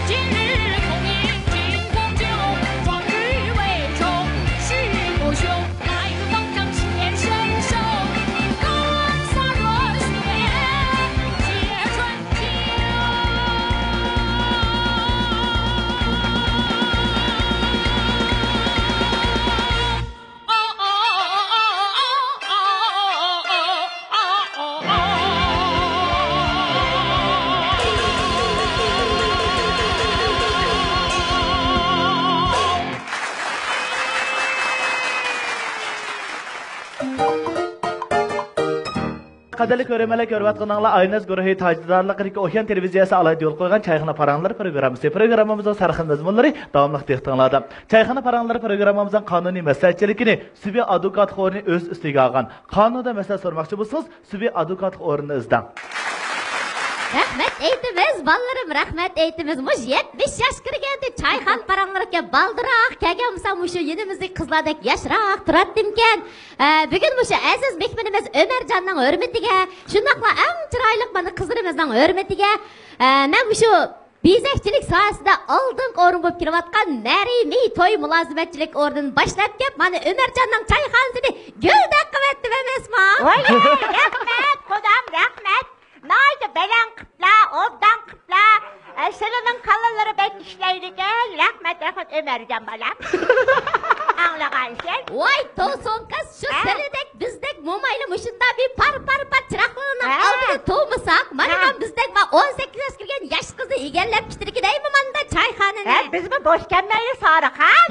今日孔明进宫酒，状语为重，许不休，来日方长显身手，干洒热血解春秋。قەدىرلىك كۆرۈرمەنلەر، كۆرۈۋاتقىنىڭلار ئايناز گۇرۇھى تاجدارلىقىدىكى ئوشيان تېلېۋىزىيەسى ئالاھىدە يولغا قويغان چايخانا پاراڭلىرى پروگراممىسى. پروگراممىمىزنىڭ سەرخىل مەزمۇنلىرى داۋاملىق دىققىتىڭلاردا. چايخانا پاراڭلىرى پروگراممىمىزنىڭ قانۇنىي مەسلىھەتچىلىكىنى سۈبى ئادۋوكاتلىق ئورنى ئۆز ئۈستىگە ئالغان. قانۇندا مەسلىھەت سورىماقچى بولسىڭىز، سۈبى ئادۋوكاتلىق ئورنىنى ئىزدەڭ. رەھمەت ئېيتىمىز، بالىلىرىم، رەھمەت ئېيتىمىز. مۇشۇ يەتمىش ياش كىرگەندە چايخانا پاراڭلىرىغا بالدۇرراق كەلگەن بولسام، مۇشۇ يېنىمىزدىكى قىزلاردەك ياشراق تۇراتتىمكەن. ئە، بۈگۈن مۇشۇ ئەزىز مېھمىنىمىز ئۆمەرجاننىڭ ھۆرمىتىگە، شۇنداقلا ئەڭ چىرايلىق مانا قىزلىرىمىزنىڭ ھۆرمىتىگە، ئە، مەن مۇشۇ بېزەكچىلىك ساھەسىدە ئالدىنقى ئورۇن بولۇپ كېلىۋاتقان مەرىمى توي مۇلازىمەتچىلىك ئورنىنى باشلاپ كەپ، مانا ئۆمەرجاننىڭ چايخانىسىنى گۈلدەك قىلىۋەتتىم ئەمەسمۇ؟ ۋاي، رەھمەت، قۇدام، رەھمەت. ناھايىتى بەلەن قىپلا، ئوبدان قىپلا. ئە، سىلىنىڭ كاللىلىرى بەك ئىشلەيدىكەن. رەھمەت، رەھمەت، ئۆمەرجان بالام. ئاڭلىغانسەن. ۋاي، توسۇن قىز، شۇ ھە؟ سىلىدەك بىزدەك مومايلى مۇشۇنداق بىر پار، پار، پار چىراغلارنىڭ ھە؟ ئالدىدا تۇرمىساق، مانا ھە؟ مەن بىزدەك بار ئون سەككىز ياشقا كىرگەن ياش قىزنى ئىگىلەپ كېتىدىكى دەيمەن ماندا چايخانىنى. ھە، بىزمۇ بوش كەلمەيلى سارىخان.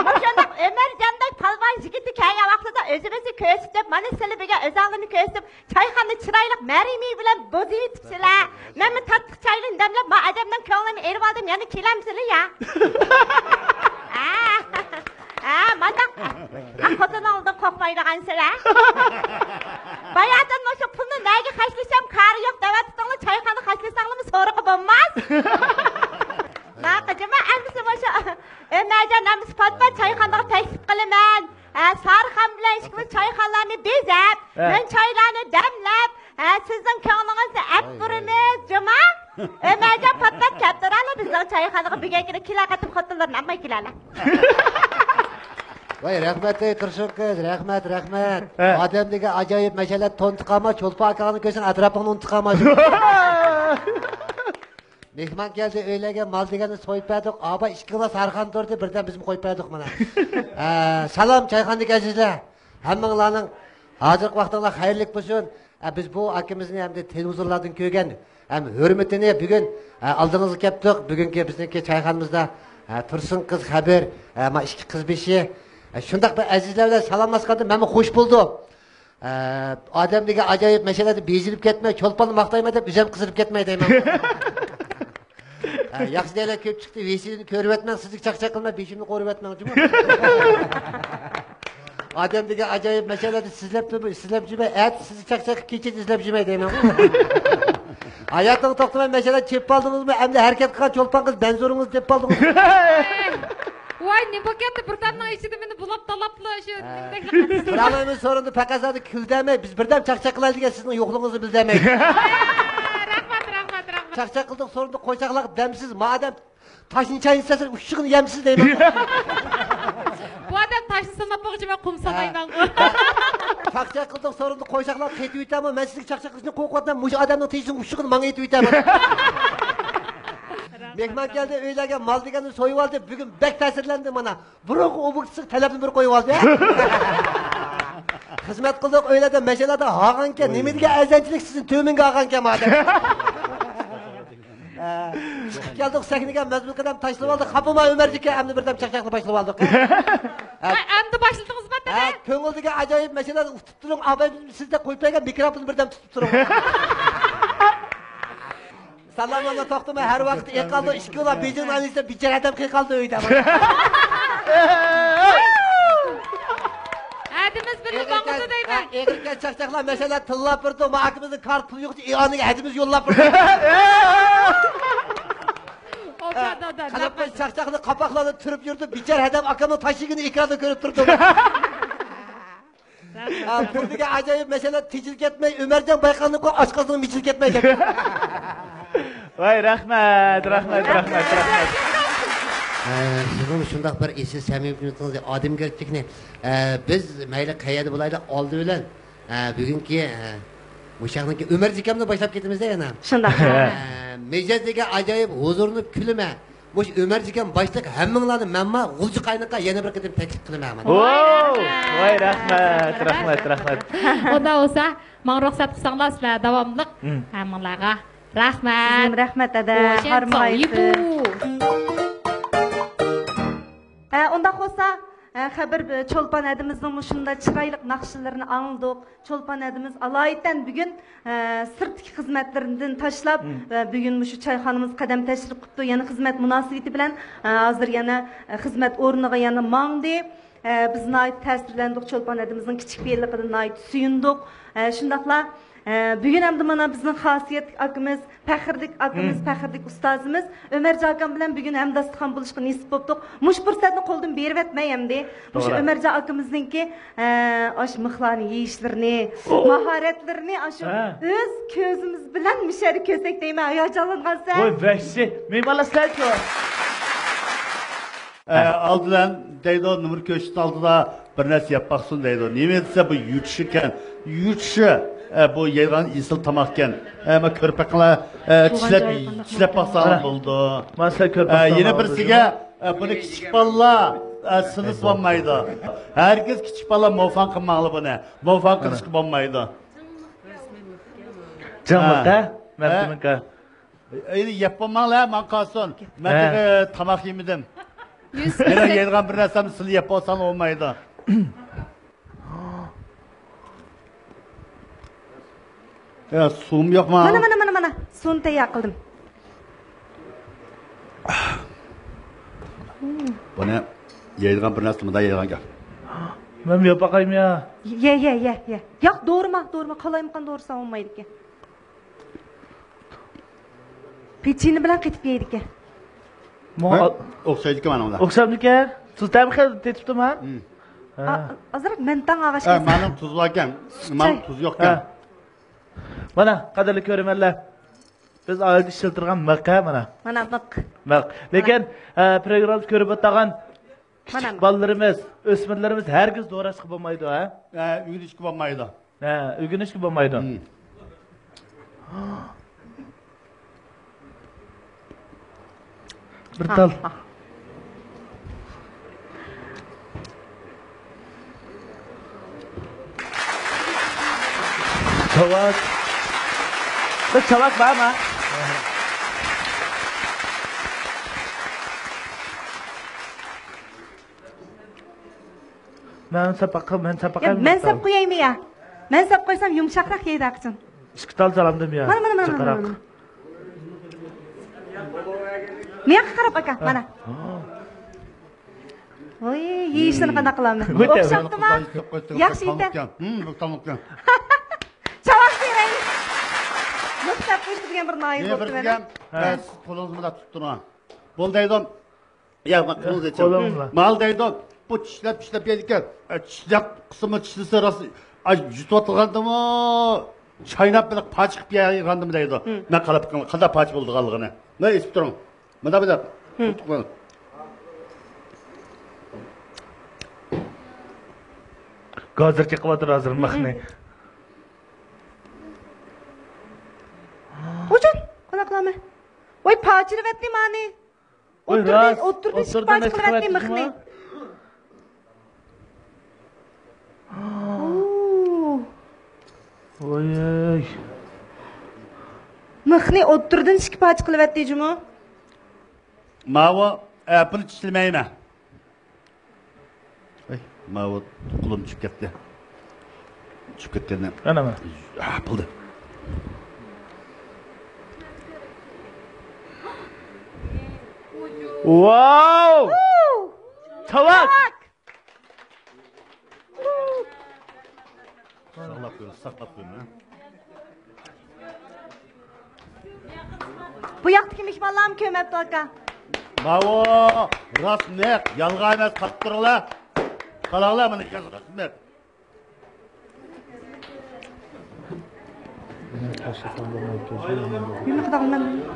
مۇشۇنداق ئۆمەرجاندەك پالۋان يىگىتنى كەلگەن ۋاقتىدا ئۆزىمىزنى كۆرسىتىپ، مانا سىلى بۈگۈن ئۆزۈڭلارنى كۆرسىتىپ، چايخانىنى چىرايلىق مەرىمى بىلەن بوزىتىپسىلەر. مەنمۇ تاتلىق چايلىرىنى دەملەپ، ما ئادەمنىڭ كۆڭلىنى ئېلىۋالدىم، يەنە كېلەمسىلە يا؟ ھە، ھە، مانداق. ھە، خوتۇن ئالدىدا قورقمايدىغانسىلە. باياتىن مۇشۇ پۇلنى نەگە خەجلىسەم كارى يوق دەۋاتىتىڭلار، چايخانا خەجلىسەڭلارمۇ سورىقى بولماس. ماقۇلجۇما، ئەمىسە مۇشۇ ئۆمەرجان ئەمىسە پات-پات چايخانىغا تەكلىپ قىلىمەن. ھە، سارىخان بىلەن ئىككىمىز چايخانىلارنى بېزەپ، ھە. مەن چايلارنى دەملەپ، ھە، سىزنىڭ كۆڭلىڭىزنى ئەپ تۇرىمىز، جۇما. ئۆمەرجان پات-پات كەپ تۇرالا بىزنىڭ چايخانىغا بۈگۈنكىنى كېلەر قېتىم خوتۇنلىرىنى ئالماي كېلەلە. ۋاي، رەھمەت، ئەي تۇرسۇن قىز، رەھمەت، رەھمەت. ھە. ئادەم دېگەن ئاجايىپ مەشەلە، تونۇپ قالما، چولپان ئاكاڭنى كۆرسەڭ ئەتراپىڭنى ئۇنتۇپ قالما. مېھمان كەلدى ئۆيلەرگە، مال دېگەننى سويۇپ بەردۇق. ئابا ئىككىڭلار سارىخان تۇردى، بىردەم بىزمۇ قويۇپ بەردۇق مانا. ئە، سالام چايخانىدىكى ئەزىزلەر. ھەممىڭلارنىڭ ھازىرقى ۋاقتىڭلار خەيرلىك بولسۇن. ئە، بىز بۇ ئاكىمىزنى ئەمدى تېلېۋىزورلاردىن كۆرگەن ھەم ھۆرمىتىنى بۈگۈن، ئە، ئالدىڭىزغا كەپتۇق. بۈگۈنكى بىزنىڭكى چايخانىمىزدا، ئە، تۇرسۇن قىز خەبىر، ئە، ما ئىككى قىز بېشى، ئە، شۇنداق بىر ئەزىزلەر بىلەن سالاملاشقاندا مەنمۇ خوش بولدۇم. ئە، ئادەم دېگەن ئاجايىپ مەشەلىدە بېزىلىپ كەتمەي، چولپاننى ماختايمەن دەپ ئۆزۈم قىزىرىپ كەتمەي دەيمەن. ئە، ياخشى دەيلەر كۆپ چىقتى، ۋېسىلىنى كۆرۈۋەتمەڭ، سىزگە چاقچاق قىلماي بېشىمنى قورۇۋەتمەڭ جۇمۇ. ئادەم دېگەن ئاجايىپ مەشەلىدە سىزلەپ تۇرۇپ، سىزلەپ جۈمەي، ئەتە سىزگە چاقچاق، كېچىدە ئىزدەپ جۈمەي دەيمەن. ھاياتىڭ توختىماي مەشەلە چېپىپ ئالدىڭىزمۇ؟ ئەمدى ھەرىكەت قىلغان چولپان قىز بەنزۇرىڭىزنى تېپىپ ئالدىڭىزمۇ؟ ۋاي، نېمە بولۇپكەپتۇ، بىر تامنىڭ ئىچىدە مېنى بۇلاپ تالاپلا شۇ ھە. نېمىدەكلا. بىرالايمىز سورۇندا پەقەت زادى كۈلدەمەي، بىز بىردەم چاقچاق قىلايلى دېگەن سىزنىڭ يوقلۇقىڭىزنى بىلدەمەي. رەھمەت، رەھمەت، رەھمەت. چاقچاق قىلدۇق سورۇندا قوشاقلاپ دەمسىز، مادەم تاشنى چاينىسا سەن ئۇششۇقىنى يەمسىز دەيمەن. بۇ ئادەم تاشنى ساناپ بولغۇچە مەن قۇم سانايمەنغۇ. چاقچاق قىلدۇق سورۇندا قوشاقلاپ قېتىۋېتەمۇ، مەن سىزگە چاقچاق قىلىشنى قورقۇۋاتىمەن، مۇشۇ ئادەمنىڭ تېشىنىڭ ئۇششۇقىنى ماڭا ئېتىۋېتەمەن. مېھمان كەلدى، ئۆيلەرگە مال دېگەننى سويۇۋالدى. بۈگۈن بەك تەسىرلەندى مانا. بۇرۇنقى ئوبيېكتىسىغا تەلەپنى بىر قويۇۋالدى. خىزمەت قىلدۇق ئۆيلەردە، مەشەلەردە ھاغانكەن. نېمە دېگەن ئەزەنچىلىك سىزنى تۆمۈنگە ھاغانكەن مادەم. ئە، چىقىپ كەلدۇق سەھنىگە، مەزمۇت قەدەم تاشلىۋالدى. خاپىما ئۆمەرجىكە ئەمدى بىردەم چاقچاقنى باشلىۋالدۇق. ھە، ئەمدى باشلىدىڭىزمۇ ھە، دېدى؟ كۆڭۈل دېگەن ئاجايىپ مەشەلەرنى ئۇتۇپ تۇرۇڭ. ئاباي سىزدەك قويۇپ بەرگەن مىكروفوننى بىردەم تۇتۇپ تۇرۇڭ. سالاملارنى توختىماي ھەر ۋاقىت ئېقىلدى، ئىككى ئۇلا بېجىڭ ئايلىسا بىچارە ئادەم قېقىلدى ئۆيدە. ھەدىمىز بىلەن ماڭىدۇ دەيمەن. ئېغىركەن چاقچاقلار مەشەلەر تىللاپ بېرىدۇ، ما ئاكىمىزنىڭ كارت پۇلى يوق، ئىئانىگە ھەدىمىز يوللاپ بېرىدۇ. ئوبدان، ئوبدان، قالاپ قوي، چاقچاقنى قاپاقلارنى تۈرۈپ يۈردى، بىچارە ھەدەم ئاكامنىڭ تاشيىگىنى ئېكراندا كۆرۈپ تۇردۇم. ھە، بۇ دېگەن ئاجايىپ مەسىلە تېجىلىپ كەتمەي، ئۆمەرجان بايقالنىڭكى ئاشقازىنىڭ مىجىلىپ كەتمەي كەتتى. ۋاي، رەھمەت، رەھمەت، رەھمەت، رەھمەت. ھە، سىزنىڭ شۇنداق بىر ئېسىل سەمىمىيىتىڭىزنى، ئادەمگەرچىلىكنى، ھە، بىز مەيلى قەيەردە بولايلى، ئالدى بىلەن، ھە، بۈگۈنكى، ھە، مۇشۇ يەردىكى ئۆمەرجان ئاكامدىن باشلاپ كېتىمىز-دە يەنە. شۇنداق. ھە، مىجەز دېگەن ئاجايىپ ھۇزۇرلىنىپ كۈلىمە. مۇشۇ ئۆمەرجان ئاكام باشلىق ھەممىڭلارنى مەنمۇ غۇلجا قاينىققا يەنە بىر قېتىم تەكلىپ قىلىمەن مانا. ۋاي، ۋاي، رەھمەت، رەھمەت، رەھمەت. ئۇنداق بولسا، ماڭا رۇخسەت قىلساڭلار، سىلەر داۋاملىق ھەممىڭلارغا رەھمەت. سىزگىمۇ رەھمەت، ھەدە. ھارمايسىز. ھە، ئۇنداق بولسا، ھە، خەبىر، چولپان ھەدىمىزنىڭ مۇشۇنداق چىرايلىق ناخشىلىرىنى ئاڭلىدۇق. چولپان ھەدىمىز ئالايىتەن بۈگۈن، ئە، سىرتتىكى خىزمەتلىرىدىن تاشلاپ، ئە، بۈگۈن مۇشۇ چايخانىمىزغا قەدەم تەشرىپ قىپتۇ. يەنە خىزمەت مۇناسىۋىتى بىلەن، ئە، ھازىر يەنە، ئە، خىزمەت ئورنىغا يەنە ماڭدى. ئە، بىز ناھايىتى تەسىرلەندۇق چولپان ھەدىمىزنىڭ كىچىك پېئىللىقىدىن ناھايىتى سۆيۈندۇق. ئە، شۇنداقلا، ئە، بۈگۈن ئەمدى مانا بىزنىڭ خاسىيەتلىك ئاكىمىز، پەخىرلىك ئاكىمىز، پەخىرلىك ئۇستازىمىز ئۆمەرجان ئاكام بىلەن بۈگۈن ھەم داستىخان بولۇشقا نېسىپ بوپتۇق. مۇشۇ پۇرسەتنى قولدىن بېرىۋەتمەي ئەمدى. مۇشۇ توغرا. ئۆمەرجان ئاكىمىزنىڭكى، ئە، ئاشۇ مىخلارنى يېيىشلىرىنى، ماھارەتلىرىنى ئاشۇ ھە. ئۆز كۆزىمىز بىلەن مۇشۇ يەردە كۆرسەك دەيمەن، ھاياجانلانغانسەن. ۋاي، ۋەھشىي. مېھمانلار سىلەرچۇ؟ ئە، ئالدى بىلەن دەيدۇ، نومۇر كۆرسىتىش ئالدىدا بىر نەرسە يەپ باقسۇن دەيدۇ. نېمە دېسە بۇ يۇچۇشى ئىكەن. يۇچۇشى، ئە، بۇ يەيدىغان ئېسىل تاماق ئىكەن. ئە، مانا كۆرۈپ بېقىڭلار، ئە، چىشلەپ، چىشلەپ باقساڭلار بولىدۇ. مانا سىلەر كۆرۈپ ئە، باقساڭلار يەنە بىرسىگە، ئە، بۇنى كىچىك بالىلار، ئە، سىنىسا بولمايدۇ. ھەرگىز كىچىك بالىلار موفاڭ قىلماڭلار بۇنى. موفاڭ قىلىشقا بولمايدۇ. جاڭلىق، ھە؟ مەمتىمىن ئاكا. ئەينى يەپ بولماڭلار، ماڭا قالسۇن. مەن ھە. تېخى تاماق يېمىدىم. يۈز مېنىڭ يەيدىغان بىر نەرسەمنى سىلى يەپ بولساڭلار بولمايدۇ. يا، سۇم يوقما؟ مانا، مانا، مانا، مانا. سۇنى تەييار قىلدىم. بۇنى يەيدىغان بىر نەرسە، مۇنداق يەيدىغان گەپ. مەن يەپ باقايمۇ يا؟ يە، يە، يە، يە. ياق، دورىما، دورىما. قالايمىقان دورىسا بولمايدىكەن. پېچىنە بىلەن قېتىپ يەيدىكەن. ماڭا ھە؟ ئوخشايدىكەن مانا ئۇلار. ئوخشامدىكەن؟ تۇز تەمى خېلى تېتىپتۇ ما؟ ھە. ئا-، ئازراق مەنتاڭ ئاغاچ ھە، كەسىپ. مانىڭ تۇزى باركەن. سۈتچە. مانىڭ تۇزى يوقكەن. ھە. مانا، قەدىرلىك كۆرۈرمەنلەر. بىز ئائىلىدە ئىشلىتىدىغان مىق ھە، مانا. مانا مىق. مىق. لېكىن، ئە، پروگراممىمىزنى كۆرۈپ ئۆتىدىغان مانا كىچىك مىق. بالىلىرىمىز، ئۆسمۈرلىرىمىز ھەرگىز دوراشقا بولمايدۇ، ھە؟ ھە، ئۆگىنىشكە بولمايدۇ. ھە، ئۆگىنىشكە بولمايدۇ. ھىم. بىر تال. ھا، ھا. چاۋاك. بىر چاۋاك بارمۇ؟ مەن سەپ باقاي، مەن سەپ يا، باقاي. مەن سەپ قويايمۇ يا؟ مەن سەپ قويسام يۇمشاقراق يەيدۇ ھەقىچان. ئىككى تال سالامدىم يا. مانا، مانا، مانا، جىقراق. مانا، مانا. مېياققا قاراپ ئاكا، ھە. مانا. ھا. ۋوي، يېيىشلىرىنى قانداق قىلامەن؟ ئوخشاپتىما؟ ياخشى يېتە. ھىم، بۇ تاملىقكەن. چاۋاك بېرەي. نۇقتا قويۇشتۇرغان بىر ناھىيە بوپتۇ مانا. ھە. قولىڭىزنى بۇنداق تۇتۇپ تۇرۇڭ. بولدى دەيدۇ. يا، مانا قولىڭىزنى ئېچىڭ. قولۇڭ بىلەن. مانا دەيدۇ. بۇ چىشلەپ، چىشلەپ يەيدىكەن. ئە، چىشلەپ قىسمى چىشلىسە راست، ئە، يۇتۇۋاتقاندىمۇ، چايناپ بىر قاچىقىپ يەيدىغاندىمۇ دەيدۇ. ھىم. مەن قاراپ بېقىڭ، قانداق پاچە بولىدىغانلىقىنى. مانا ئېچىپ تۇرۇڭ. مۇنداق، مۇنداق. ھىم. تۇتۇپ قويۇڭ. گازىر چېقىۋاتىدۇ ھازىر مىخنى. ھىم. ئۇجۇن، قانداق قىلامەن؟ ۋاي، پاچىلىۋەتتى مانى. ۋاي، ئوتتۇرىدىن، راست. ئوتتۇرىدىن ئىككى ئوتتۇرىدىن پاچە قىلىۋەتتى مىخنى. ۋاي. مىخنى ئوتتۇرىدىن ئىككى پاچە قىلىۋەتتى جۇمۇ. ماۋۇ، ئە، بۇنى چىشلىمەيمەن. ئەي، ماۋۇ قولۇم چۈشۈپ كەتتى. چۈشۈپ كەتكەننى. ئەنە مانا. ھە، بولدى. ۋاو! چاۋاك! ساقلاپ قويۇڭ، ساقلاپ قويۇڭ، ھە. بۇ ياقتىكى مېھمانلارمۇ كۆرمەپتۇ، ئاكا. ماۋۇ راست نەق، يالغان ئەمەس، قاراپ تۇرۇڭلار. قاراڭلار، مانا راست نەق.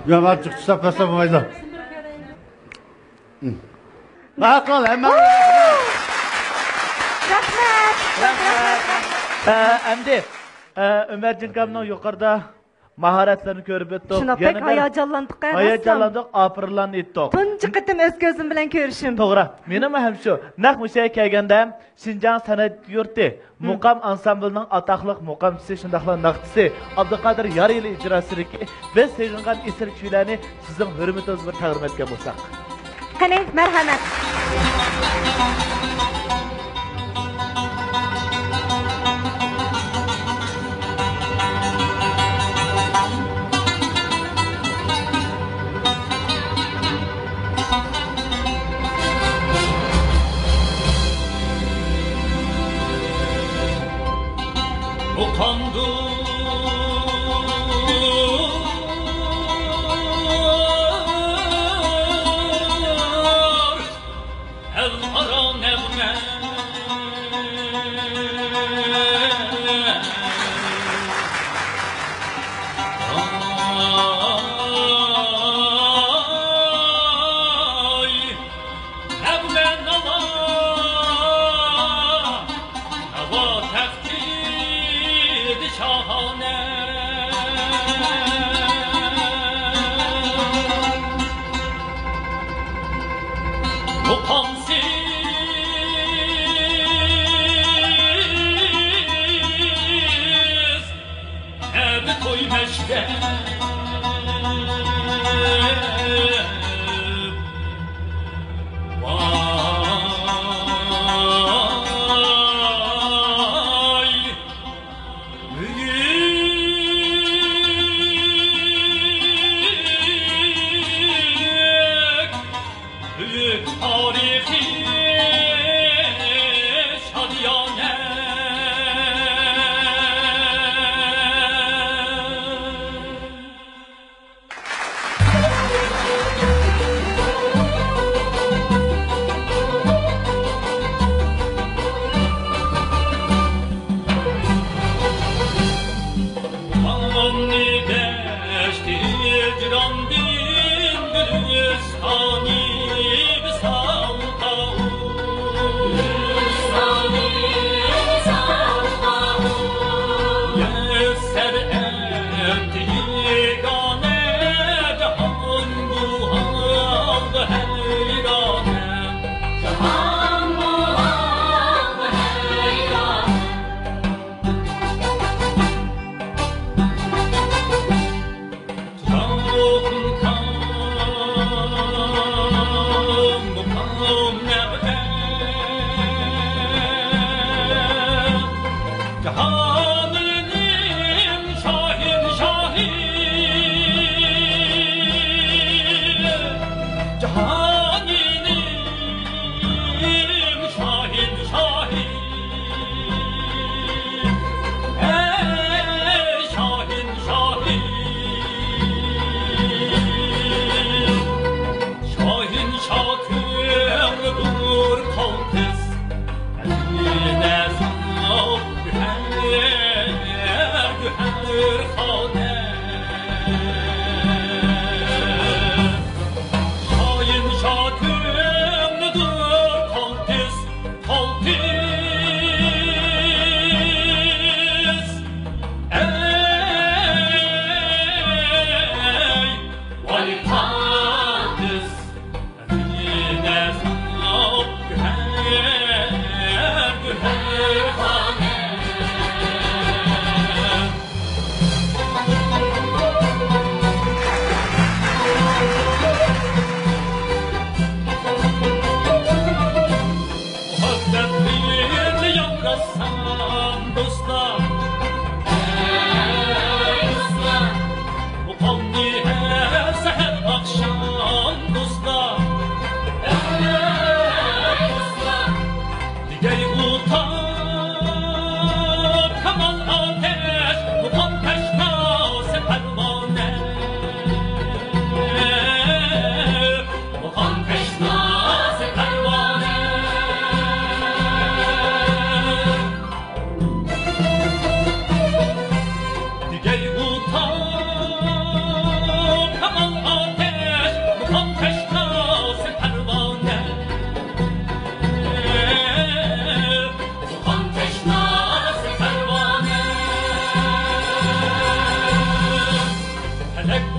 يا، مانا چىقىشتا پەسلەپ بولمايدۇ. ماقۇل، ھەممە. رەھمەت. ئە، ئەمدى، ئە، ئۆمەرجان ئاكامنىڭ يۇقىرىدا ماھارەتلىرىنى كۆرۈپ ئۆتتۇق. شۇنداق، بەك ھاياجانلاندۇق، ھە، ھاياجانلاندۇق، ئاپىرىنلارنى ئېيتتۇق. تۇنجى قېتىم ئۆز كۆزۈم بىلەن كۆرۈشۈم. توغرا. مېنىڭمۇ ھەم شۇ. نەق مۇشۇ يەرگە كەلگەندە ھەم شىنجاڭ سەنئەت يۇرتى مۇقام ئانسامبىلىنىڭ ئاتاقلىق مۇقامچىسى، شۇنداقلا ناخشىچىسى ئابدۇقادىر يارىلى ئىجراسىدىكى بىز سېغىنغان ئېسىل كۈيلەرنى سىزنىڭ ھۆرمىتىڭىز بىلەن تەقدىم ئەتكەن بولساق. قېنى، مەرھەمەت. مۇقامدۇر خەلقئارا نەغمە. ئاي، نەغمە ناۋا، ناۋا تەختىدە شاھانە. مۇقامسىز ئەدە توي مەشرەپ. ۋاي، بۈيۈك، بۈيۈك تارىخىي شادىيانە. باغلامنى دەشتى ھىجراندىن گۈلىستانى ۋىسالغا ئۇر. مۇيەسسەر ئەتتى يېگانە جاھان بۇ ھالغا ھەيرانە. جاھان بۇ ھالغا ھەيرانە. بەك